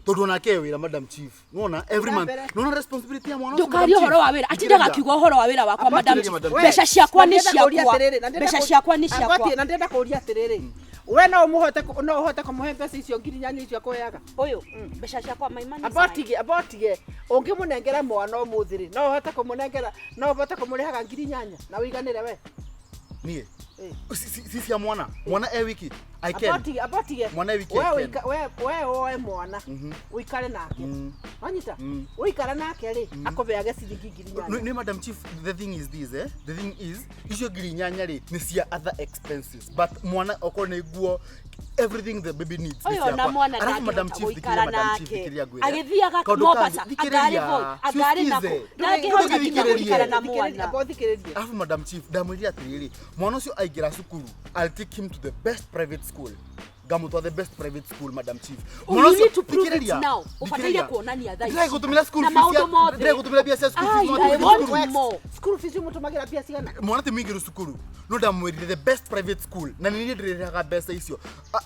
Tondũ onake e wĩra Madam Chief. Nĩwona every month. Mbere. Nĩwona responsibility ya mwana ũcio Madam Ndũkarie Chief? ũhoro wa wĩra. Atindaga Thikĩrĩria. akiuga ũhoro wa wĩra wakwa Madam Thikĩrĩria, Chief. Madam Mbeca ciakwa nĩ Na ndĩrenda kũũria ciakwa. atĩrĩrĩ, na ndĩrenda Mbeca ciakwa nĩ ciakwa. Agwati, na ndĩrenda kũũria atĩrĩrĩ, we no ũmũhote no ũhote kũmũhe mbeca icio 8,000 icio akũheaga? Ũyũ mbeca ciakwa my money is mine. Abotige, abotige, ũngĩmũnengera mwana ũmũthĩ rĩ, no ũhote kũmũnengera, no ũhote kũmũrĩhaga 8,000 na ũiganĩre we? Niĩ. Eh. Si cia mwana. Mwana e wiki. I can. Abotige, abotige. Mwana e wiki We I can. we woe mwana ũikare nake. Wanyita? Ũikara nake rĩ, akũheage ciringi 8,000. Nĩ Madam Chief, the thing is this, eh? The thing is, icio 8,000 rĩ nĩ cia other expenses, but mwana okorwo nĩ nguo, everything the baby needs nĩ Ũyũ ona ciakwa. mwana Alafu Madam ndangĩhota Chief, gũikara thikĩrĩria, Madam Chief, nake. thikĩrĩria ngwĩre. Agĩthiaga Kaũndũ Mombasa, kangĩ, thikĩrĩria. angarĩ Voi, angarĩ nakũ. Siskize. Ndangĩhota nginya gũikara na mwana. Amba ũthikĩrĩrie. Alafu Madam Chief, ndamwĩrire atĩrĩrĩ, mwana ũcio aingĩra cukuru, I'll take him to the best private school. Ngamũtwara the best private school, Madam Chief. Oh, Mwana you ũcio- need to prove it thikĩrĩria, now. Ũbataire thikĩrĩria. kuonania thaa ici. Ndĩragũtũmĩra school Na fees maũndũ mothe. Ndĩragũtũmĩra mbia cia school Ai, fees, no I atĩ want cukuru. more. School fees ũmũtũmagĩra mbia cigana? Mwana ti mũingĩru cukuru, no ndamwĩrire the best private school na nĩ niĩ ndĩrĩrĩhaga mbeca icio.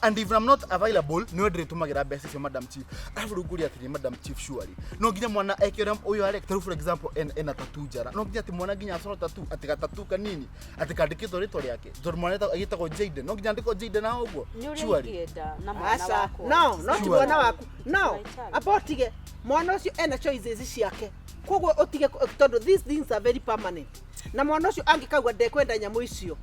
And if I'm not available, nĩwe ndĩrĩtũmagĩra mbeca icio, Madam Chief. Arabu rĩu ngũria atĩrĩ, Madam Chief, surely no nginya mwana eke ũrĩa ũyũ areka? Tarĩu for example, ena tattoo njara, no nginya atĩ mwana nginya acoro tattoo, atĩ gatatu kanini atĩ kandĩkĩtwo rĩtwa rĩake, tondũ mwana agĩtagwo Jaden, no nginya andĩkwo Jaden na ũguo? Nĩ ũrĩa Surely. ingĩenda na mwana Aca, wakwa. no, no ti Sure. mwana waku. No, My child. amba ũtige mwana ũcio ena choices ciake. Koguo ũtige tondũ these things are very permanent. Na mwana ũcio angĩkauga ndekwenda nyamũ icio,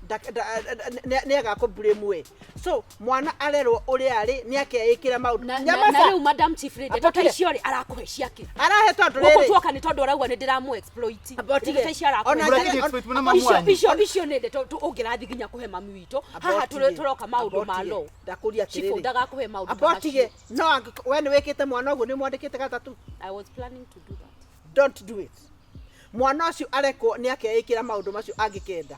nĩ agakũ blame we. So mwana arerwo ũrĩa arĩ, nĩ akeĩkĩra maũndũ. Na rĩu, Madam Chief, rĩ, ndeto ta Abotige. icio rĩ, arakũhe ciake? Arahe tondũ Gũkũ rĩrĩ. tuoka nĩ tondũ arauga nĩ ndĩramũ exploit. Abotige. Ndeto ta icio arakũhe. Ona Mũrakĩria njĩre- exploit mũno mamu Icio wanyu. icio nĩ ndeto ũngĩrathiĩ nginya kũhe mami witũ haha. Abotige. Tũroka maũndũ ma Abotige. law. Ndakũria Chief atĩrĩrĩ. ndagakũhe maũndũ ta Abotige. macio. No we nĩ wĩkĩte mwana ũguo, nĩ mwandĩkĩte gatatũ. I was planning to do that. Don't do it. Mwana ũcio arekwo nĩ akeĩkĩra maũndũ macio angĩkenda.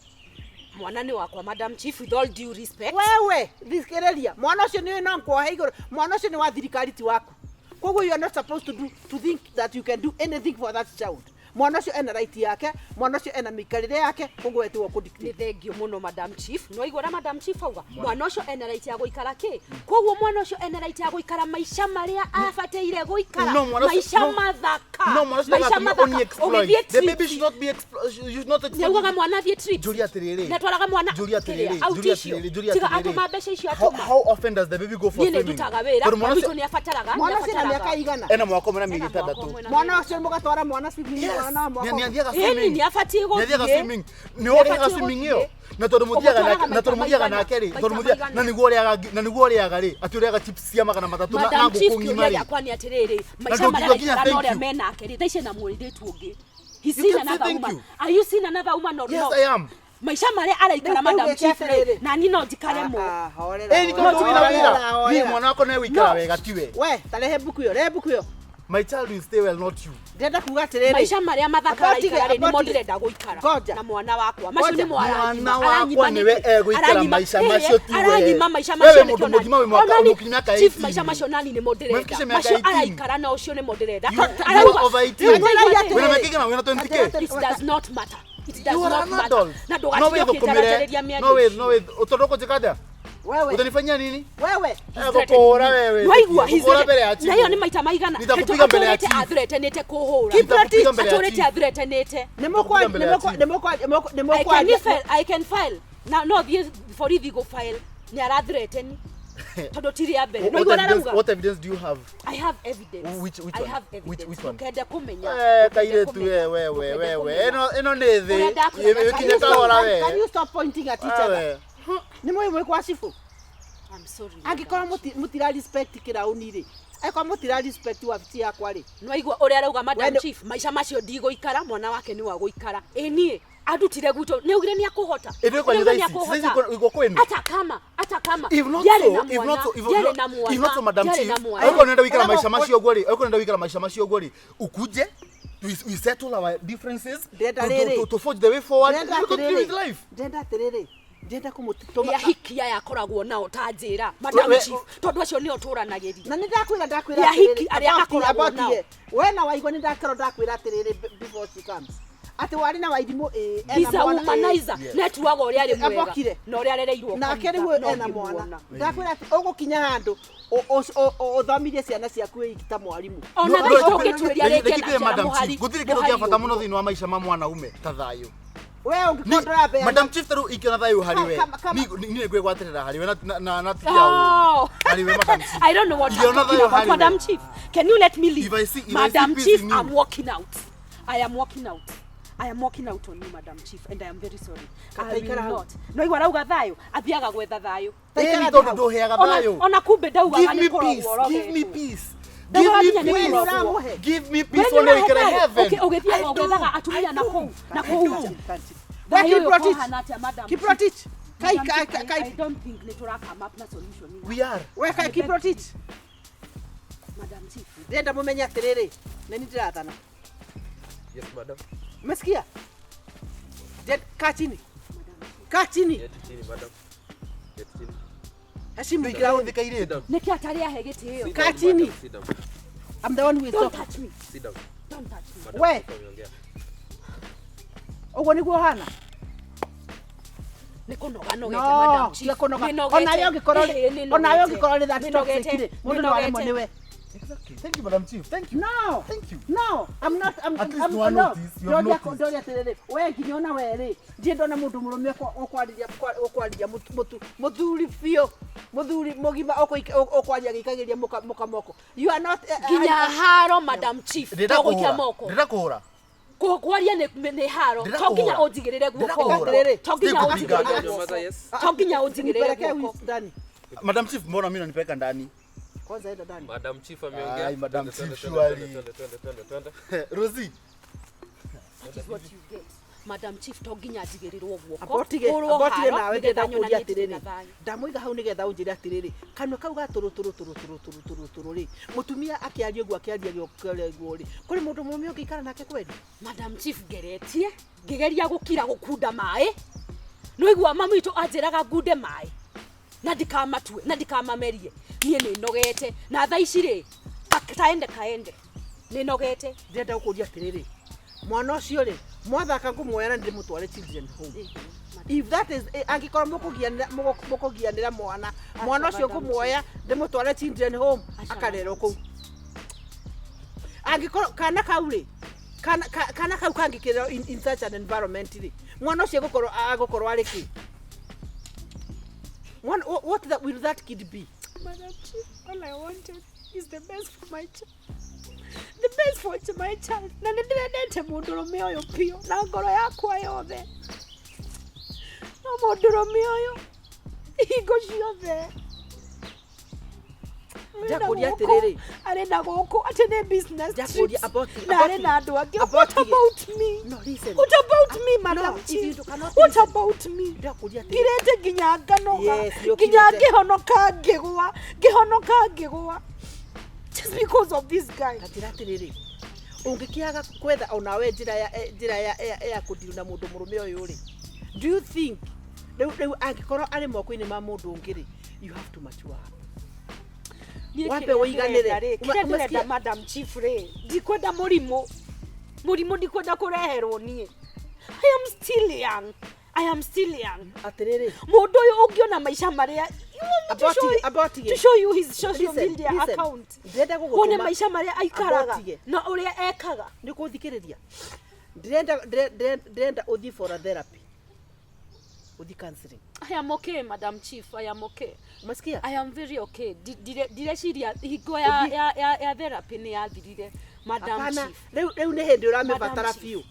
Mwana nĩ wakwa, Madam Chief, with all due respect. Wewe thikĩrĩria, mwana ũcio nĩ no nkuohe igũrũ, mwana ũcio nĩ wa thirikari, ti waku. Koguo you are not supposed to do to think that you can do anything for that child. Mwana ũcio ena right yake, mwana ũcio ena mĩikarĩre yake, koguo we tiwe Nĩ kũdictate. thengio mũno, Madam Chief. Nĩ waigua ũrĩa Madam Chief auga? Mwana ũcio ena right ya gũikara kĩ? Koguo mwana ũcio ena right ya gũikara maica marĩa abataire gũikara. No, mwana ũcio- Maica no. mathaka. No, mwana ũcio Maica ndagatũme mathaka. ũni exploit. Ũgĩthiĩ The baby trips. should not be explo- you should not exploit. Nĩaugaga mwana athiĩ trips. Njũria atĩrĩrĩ. Nĩatwaraga mwana Njũria atĩrĩrĩ, kĩrĩa, out njũria icio. atĩrĩrĩ, njũria Tiga atĩrĩrĩ. atũma mbeca icio How, atũma. how often does the baby go for Niĩ nĩ swimming? ndutaga wĩra. Tondũ mwana Mami ũcio witũ nĩ abataraga. Mwana ũcio ena mĩaka igana? Ena mwaka ũmwe na mĩeri Ena mwaka 6. ũmwe na Mwana ũcio mũgatwara mwana swimming? Yes. Mwana wa mwaka Nĩ ũmwe? athiaga Ĩni swimming. nĩ abatiĩ Nĩ athiaga gũthiĩ. swimming. Nĩ ũrĩhaga Nĩ abatiĩ swimming gũthiĩ. ĩyo. Na tondũ mũthiaga Ũmũtwaraga nake, na tondũ maita mũthiaga maigana? nake rĩ, tondũ Maita mũthiaga maigana? na nĩguo ũrĩaga, na nĩguo ũrĩaga rĩ, atĩ ũrĩaga chips cia 300 na Madam Chief, ngũkũ ng'ima kĩũria rĩ. gĩakwa nĩ atĩrĩrĩ, maica ndũngiuga marĩa nginya araikara na thank ũrĩa you. menake rĩ, thaa ici ena mũirĩtu ũngĩ. He's You seen can say another thank woman. you. Are you seeing another woman or Yes, not? I am. Maica marĩa araikara, Rĩu Madam ũgĩke Chief rĩ, atĩrĩrĩ. na niĩ no njikare mo. Ah, horera, Ĩni tondũ horera, wĩna wĩra. horera, Niĩ horera. mwana wakwa no egũikara No. wega tiwe. We tarehe mbuku ĩyo, rehe mbuku ĩyo. My child will stay well, not you. Ndĩrenda kuga atĩrĩrĩ, Maica marĩa mathaka Abotige, araikara rĩ, nĩmo abotige. ndĩrenda gũikara Ngoja. na mwana wakwa. Macio Ngoja. nĩmo aranyima. Mwana wakwa Aranyima nĩwe nĩkĩ? egũikara Aranyima- maica Ĩĩ, macio tiwe. aranyima maica Wewe macio mũndũ nĩkĩo mũgima wĩ mwaka Ona ni- ũmũkinyia mĩaka Chief, 18. maica macio nani nĩmo ndĩrenda. Mwafikisha mĩaka Macio 18. araikara na ũcio nĩmo ndĩrenda. You are over 18. Rĩu nĩwaigua atĩrĩrĩ, Wĩna mĩaka ĩigana? Wĩna 20K? It does not matter. It does You are not an matter. adult. Na No ndũgatige wĩthũkũmĩre. ũkĩnjaranjĩrĩria mĩario No wĩ icio. no wĩ tondũ ũkũnjĩka atĩa? Wewe. Utanifanyia nini? Wewe. Gũkũhũra wewe. Waigua? Gũkũhũra mbere ya Na hiyo chief. nĩ maita maigana Nitakupiga mbere ya atũrĩte chief. athreatenĩte kũhũra? Nitakupiga mbere ya Atũrĩte chief. athreatenĩte. Nĩmũkwa- Mbere ya nĩmũkwa- chief. nĩmũkwa- nĩmũkwa- I can nĩmũkwaria- file, I can file. Na no thiĩ borithi gũ file nĩ arathreaten tondũ ti rĩa mbere. What Nĩwaigua evidence, arauga? what evidence do you have? I have evidence. Which I one? have evidence. Which one? Ndũkende kũmenya. Eh, Ndũkende kairetu kũmenya. we we we Ndũkende we. kũmenya. Ĩno nĩ thĩ. Ũrĩa ndakwĩra, Ĩkinye Can you kahora stop- we. can you stop pointing at each other? Wewe. Nĩ mũĩ mwĩ kwa cibũ? I'm sorry. Angĩkorwo mũtira respect kĩraũni rĩ, angĩkorwo mũtira respect wabici yakwa rĩ. Nwaigua ũrĩa arauga, Madam Wendo- Chief? Maica macio ndigũikara, mwana wake nĩ wa gũikara. Ĩ niĩ andutire gwitũ, nĩ augire nĩ akũhota. Ĩndĩ kwanyu Nĩ thaa augire ici, nĩ thaa ici akũhota. iko kwenu. Hata kama If not ndiarĩ so, na if not mwana, so, if ndiarĩ not, na mwana, if not so, Madam ndiarĩ Chief, na mwana. angĩkorwo nĩũrenda gũikara Ũrĩa maica macio ũguo rĩ, angĩkorwo nĩũrenda gũikara maica macio ũguo rĩ, ukuje we settle our differences Ndĩrenda to, rĩrĩ. to forge the way forward, Ndĩrenda we continue with atĩrĩrĩ, life. ndĩrenda atĩrĩrĩ, ndĩrenda kũmũtũma. Nĩ ahiki aya akoragwo nao ta njĩra, Madam Chief, tondũ acio nĩo tũranagĩria. Na nĩ ndakwĩra Nĩ ahiki atĩrĩrĩ, arĩa akoragwo nao. We na waigua nĩ ndakerwo ndakwĩra atĩrĩrĩ before she comes atĩ warĩ na wairimũ, ĩĩ, ena He's a mwana, ĩĩ. womanizer. Netuaga ũrĩa arĩ mwega Abokire. na ũrĩa arereirwo Nake kanitha, rĩu no ena ngĩmuona. mwana, ndakwĩra atĩ ũgũkinya handũ ũthomithie ciana ciaku wĩ ta mwarimũ. Ona No, thaa ici no, tũngĩtuĩria reke rĩngĩ ngwĩre, na Madam mũhari Chief, gũtirĩ kĩndũ kĩa bata mũno thĩinĩ wa maica ma mwanaume ta thayũ. We ũngĩkorwo ndũrabeana. Madam Chief, tarĩu ingĩona thayũ harĩ we, niĩ nĩngwĩgwatĩrĩra harĩ we na tiga ũũ. Oh. Harĩ we, Madam Chief. I don't know what I'm Ingĩona talking thayũ about. harĩ we. Madam Chief, can you let me leave? If I see Madam peace Chief, in you. I'm walking out. I am walking out. I am walking out on you, Madam Chief, and I am very sorry. I will Kataikara hau. not. No igua arauga thayũ, athiaga gwetha thayũ. Ĩni tondũ ndũheaga Ona thayũ. ona kumbe ndaugaga Give nĩ me kũrogwo peace. Give me ũrogetwo. peace. Ndaugaga Give me nginya nĩ peace. kũrogwo. Give me We peace nĩ one ũrahe wikare thayũ? heaven. Ũgĩthiaga I do. ũgĩethaga atumia na kũu na kũu nja. We Thayũ ũyũ Kiprotich. ũkũhana atĩa, Madam Chief? Kiprotich. Kai Madam kai Chief, I kai. don't think nĩ tũra come up na solution. We are. We kai Kiprotich. Madam Chief. Ndĩrenda mũmenye atĩrĩrĩ, nĩ niĩ ndĩrathana. Yes, madam. Umesikia? Kaa chini. Kaa chini. Get chini, madam. Get chini. Heshimu. Ndũikara gũthika irĩtu. Nĩkĩ atarĩ ahe gĩtĩo? Kaa chini. I'm the one who is Don't talking. touch me. Sit down. Don't touch me. Madam We. Chief ameongea. Ũguo nĩguo hana. Nĩ kũnoga nogete, No, Madam Chief. tiga kũnoga. Nĩ nogete. Onawe ũngĩkorwo Ĩĩ, nĩ onawe nogete. ũngĩkorwo nĩ that Nĩ toxic nogete. rĩ, mũndũ Nĩ no aremwo nogete. nĩwe. Exactly. Thank you, Madam Chief. Thank you. No. Thank you. No, I'm not I'm At least I'm no one no. noticed. You have Ndoria noticed. ndoria atiriri, we nginya ona we rĩ, ndirĩ ndona mũndũ mũrũme ũkwarĩria ũkwarĩria mũthuri biũ, mũthuri mũgima ũkwaria agĩikagĩria mũka moko. You are not Nginya haro, Madam Chief. Ndĩrenda To gũikia kũhũra. moko. Ndĩrenda kũhũra. Kwaria nĩ haro. Ndĩrenda To nginya kũhũra. ũnjigĩrĩre Ndĩrenda guoko. kũhũra. To nginya Sikupiga. ũnjigĩrĩre guoko. Nyamaza, yes. To nginya ũnjigĩrĩre Nipelekee guoko. huyu ndani. Madam Chief, mbona mimi unanipeleka ndani? Kwanza enda ndani. Madam Chief ameongea. Ai, Madam Twende, twende, Chief, twende, surely. twende, twende, twende, twende. Rosie. That is what you get. Madam Chief, to nginya njigĩrĩrwo guoko. Abotige, Hũrwo abotige haro, nawe nĩgetha ndĩrenda kũria nyonanie ndirĩ atĩrĩrĩ. na thayũ. Ndamũiga hau nĩgetha ũnjĩre atĩrĩrĩ, kanua kau ga tũrũ tũrũ tũrũ tũrũ tũrũ tũrũ tũrũ rĩ, mũtumia akĩaria ũguo akĩaria ũguo rĩ, kũrĩ mũndũ mũrũme ũngĩikara nake kweli? Madam Chief, ngeretie ngĩgeria gũkira gũkunda maĩ, nĩwaigua mami witũ anjĩraga ngunde maĩ na ndikamatue na ndikamamerie. Niĩ nĩ nogete na thaa ici rĩ, taende kaende, nĩ nogete. Ndĩrenda gũkũria atĩrĩrĩ, mwana ũcio rĩ, mwathaka ngũmuoya na ndĩmũtware children home. If that is angĩkorwo mũkũgianĩra mwana, mwana ũcio Madam ngũmuoya ndĩmũtware children home Aca, akarerwo Madam kũu. Angĩkorwo kana kau rĩ, kana kau kangĩkĩrerwo in such an environment rĩ, mwana ũcio agũkorwo arĩ kĩ? Mwana, what that, will that kid be? Madam Chief, all I wanted is the best for my child. The best for my child. Na nĩ ndĩrendete mũndũrũme ũyũ biũ na ngoro yakwa yothe. No mũndũrũme ũyũ hingo ciothe arĩ na Ndakũria gũkũ, atĩrĩrĩ. arĩ na gũkũ atĩ nĩ business Ndakũria, trips na arĩ na andũ angĩ. about What it. about me? No, listen. What about me, Madam No, if Chief? you cannot What listen. about me? Ndakũria atĩrĩrĩ. Ngirĩte nginya nganoga, Yes, nĩ nginya ũkirĩte. ngĩhonoka ngĩgwa, ngĩhonoka ngĩgwa, just because of this guy. Ta njĩra atĩrĩrĩ, ũngĩkĩaga kwetha onawe njĩra ya njĩra ya kũndiru na mũndũ mũrũme ũyũ rĩ, do you think rĩu angĩkorwo arĩ moko-inĩ ma mũndũ ũngĩ rĩ, you have to mature up. Niĩ Wambe kĩrĩa ũiganĩre. ndĩrenda rĩ, kĩrĩa Umesikia? ndĩrenda, Madam Chief rĩ, ndikwenda mũrimũ, mũrimũ ndikwenda kũreherwo niĩ. I am still young. I am still young. Atĩrĩrĩ, Mũndũ ũyũ ũngĩona maica marĩa, you want me to Abotige. to show you his social Listen, media listen. account. Ndĩrenda gũgũtũma- Wone maica marĩa aikaraga Abotige. na ũrĩa ekaga. Nĩ kũthikĩrĩria. Ndĩrenda ũthiĩ for a therapy, ũthiĩ counseling. I am okay, Madam Chief. I am okay. Umesikia? I am very okay. Ndireciria hingo ya therapy nĩ yathirire, Madam Hapana, Chief. rĩu nĩ hĩndĩ ũramĩbatara Madam Chief. biũ,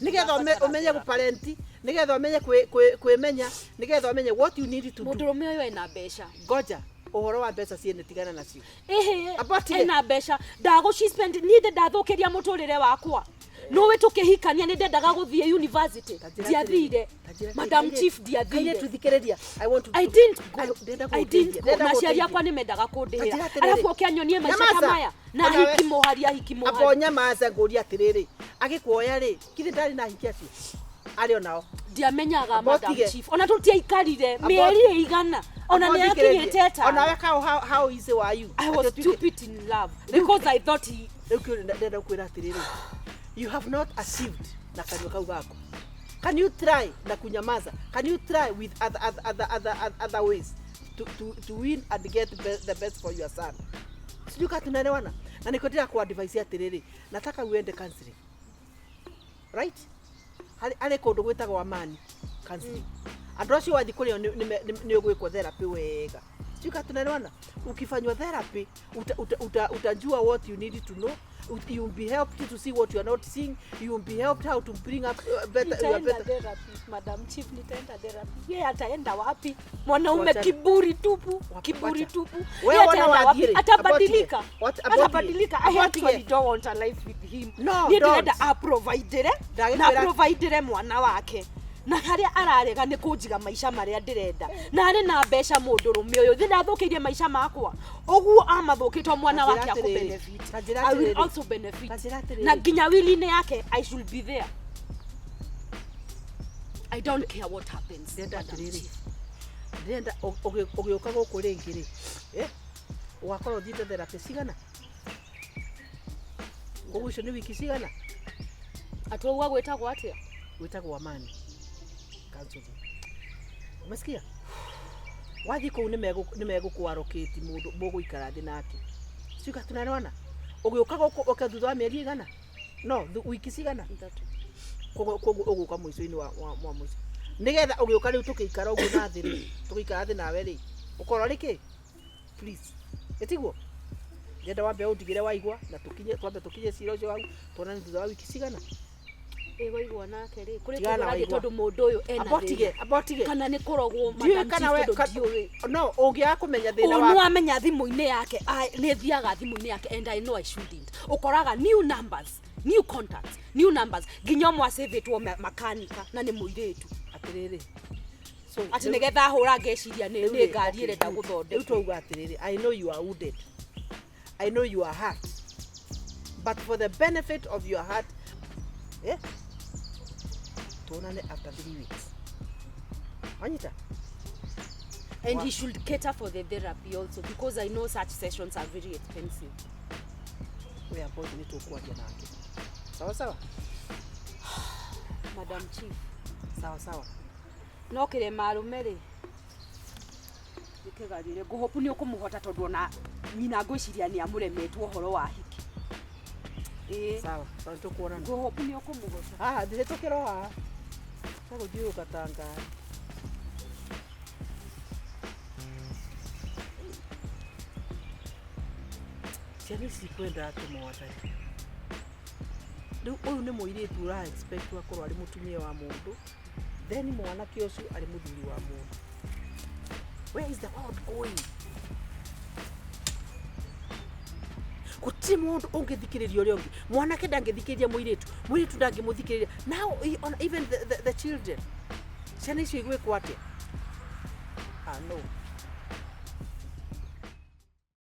nĩgetha Ndĩrabatara ũmenye therapy. gũparenti, nĩgetha ũmenye kwĩmenya, nĩgetha ũmenye what you need to do. Mũndũrũme ũyũ ena mbeca. Ngoja, ũhoro wa mbeca ciene tigana nacio. Ĩhĩ, Abotige. ena mbeca ndagũci spend. Niĩ ndĩ ndathũkĩria mũtũrĩre wakwa. Nũĩ tũkĩhikania nĩ ndendaga gũthiĩ university, Ta njĩra ndiathire. atĩrĩrĩ, ta njĩra Madam atĩrĩrĩ, Chief, kairĩtu ndiathire. thikĩrĩria, I want to I didn't go. Ndĩrenda I didn't gũgũteithia, go. ndĩrenda Na aciari gũgũteithia. akwa nĩ mendaga Ta kũndĩhĩra. njĩra atĩrĩrĩ. Arabu oke anyonie maica ta Nyamaza. maya na Onawe- ahiki mũhari, ahiki Amba mũhari. nyamaza, ngũria atĩrĩrĩ, agĩkuoya rĩ, githĩ ndarĩ na ahiki acio arĩ o nao? Ndiamenyaga, Madam Abotige. Chief, ona tũtiaikarire mĩeri ĩigana, ona nĩ akinyĩte Onawe ĩtano. How easy were you? I was Atĩ ũtuĩke- stupid in love because I thought he Rĩu kĩũria ndĩrenda gũkwĩra atĩrĩrĩ, you have not achieved na kanua kau gaku. Can you try na kunyamaza? Can you try with other ways to win and get the best for your son? Sijui kama tunaelewana. Na niko ndĩra ku advise atĩrĩrĩ, nataka uende counseling, right? Harĩ kũndũ gwĩtagwo Amani counseling. Andũ acio wathiĩ kũrĩo nĩ ũgwĩkwo therapy wega. Sijui kama tunaelewana. Ukifanywa therapy utajua what you need to know. You will be helped to see what you are not seeing. You will be helped how to bring up better, your Nitaenda better. therapy, Madam Chief, nitaenda therapy. Yeye ataenda wapi? Mwanaume Wachana. kiburi tupu, kiburi Wacha. tupu. Wewe Yeye wana ataenda wapi? wathiĩ rĩ? Atabadilika. Abotige. Atabadilika. I Abotige. actually don't want a life with him. No, Niĩ don't. ndĩrenda aprovidere na Ndagĩkwĩra- aprovidere mwana wake, na harĩa ararega nĩ kũnjiga maica marĩa ndĩrenda, na arĩ na mbeca mũndũrũme ũyũ. Thĩ ndathũkĩirie maica makwa ũguo amathũkĩtwo mwana Ta njĩra wake atĩrĩrĩ, akũbenefit. ta njĩra I will atĩrĩrĩ. also benefit. Ta njĩra atĩrĩrĩ. Na nginya wili-inĩ yake I should be there. I don't care what happens, Ndĩrenda Madam atĩrĩrĩ, Chief. Ndĩrenda ũgĩũka gũkũ rĩngĩ rĩ, eh, ũgakorwo ũthiĩte therapy cigana? Koguo icio nĩ wiki cigana? Atũuga gwĩtagwo atĩa? Gwĩtagwo Amani counseling. Umesikia? Wathiĩ kũu nĩ megũkwarokĩti mũndũ mũgũikara thĩ nake. Sika tunaelewana? Ũgĩũka gũkũ ũke thutha wa mĩeri ĩgana? No, wiki cigana? Ithatũ. Koguo ũgũka mũico-inĩ wa mũico. Nĩgetha ũgĩũka rĩu tũkĩikara ũguo na thĩ rĩ, tũgĩikara thĩ nawe rĩ, ũkorwo rĩ kĩ? Please. Ĩtiguo? Ngenda wambe ũndigĩre waigua na tũkinye twambe tũkinye cira ũcio hau tuonane thutha wa wiki cigana. Ĩ waigua nake rĩ, kũrĩ Tigana kũndũ na ũrathiĩ Waigua. tondũ mũndũ ũyũ ena Amba ũtige, thĩna. amba ũtige. Kana nĩ kũrogwo Ndiũĩ Madam kana Chief we tondũ ka- ndiũĩ. no ũngĩaga kũmenya thĩna Ũũ waku. nĩwamenya thimũ-inĩ yake nĩ thiaga thimũ-inĩ yake and I know I shouldn't. Ũkoraga new numbers, new contacts, new numbers nginya ũmwe acĩvĩtwo makanika na nĩ mũirĩtu. Atĩrĩrĩ. So, Atĩ nĩgetha ahũra ngeciria nĩ rĩu nĩ rĩ, ngari okay, ĩrenda good. gũthondekwo. Rĩu twauga atĩrĩrĩ, I know you are wounded. I know you are hurt. But for the benefit of your heart, eh? Tuonane after 3 weeks. Wanyita? And he should cater for the therapy also because I know such sessions are very expensive. We are both nĩ tũkwaria nake. Sawa sawa? Madam Chief. Sawa sawa. No kĩrema arũme rĩ nĩkĩgarire ngũhopu nĩ ũkũmũhota tondũ ona nyina ngwĩciria nĩ amũremetwo ũhoro wa hiki. Ĩĩ. Sawa, sawa nĩtũkuonana. Ngũhopu nĩ ũkũmũhota. Haha ndĩhĩtũkĩra o haha. Tegũthiũrũrũka ta ngari. Ciana ici ikwendaga atĩ mwathani. Rĩu ũyũ nĩ mũirĩtu ũra expect akorwo arĩ mũtumia wa mũndũ, then mwanake ũcio arĩ mũthuri wa mũndũ. Where is the world going? Gũtirĩ mũndũ ũngĩthikĩrĩria ũrĩa ũngĩ. Mwanake ndangĩthikĩrĩria mũirĩtu, mũirĩtu ndangĩmũthikĩrĩria. Now even the children, ciana icio igwĩkwo atĩa? Ah, no.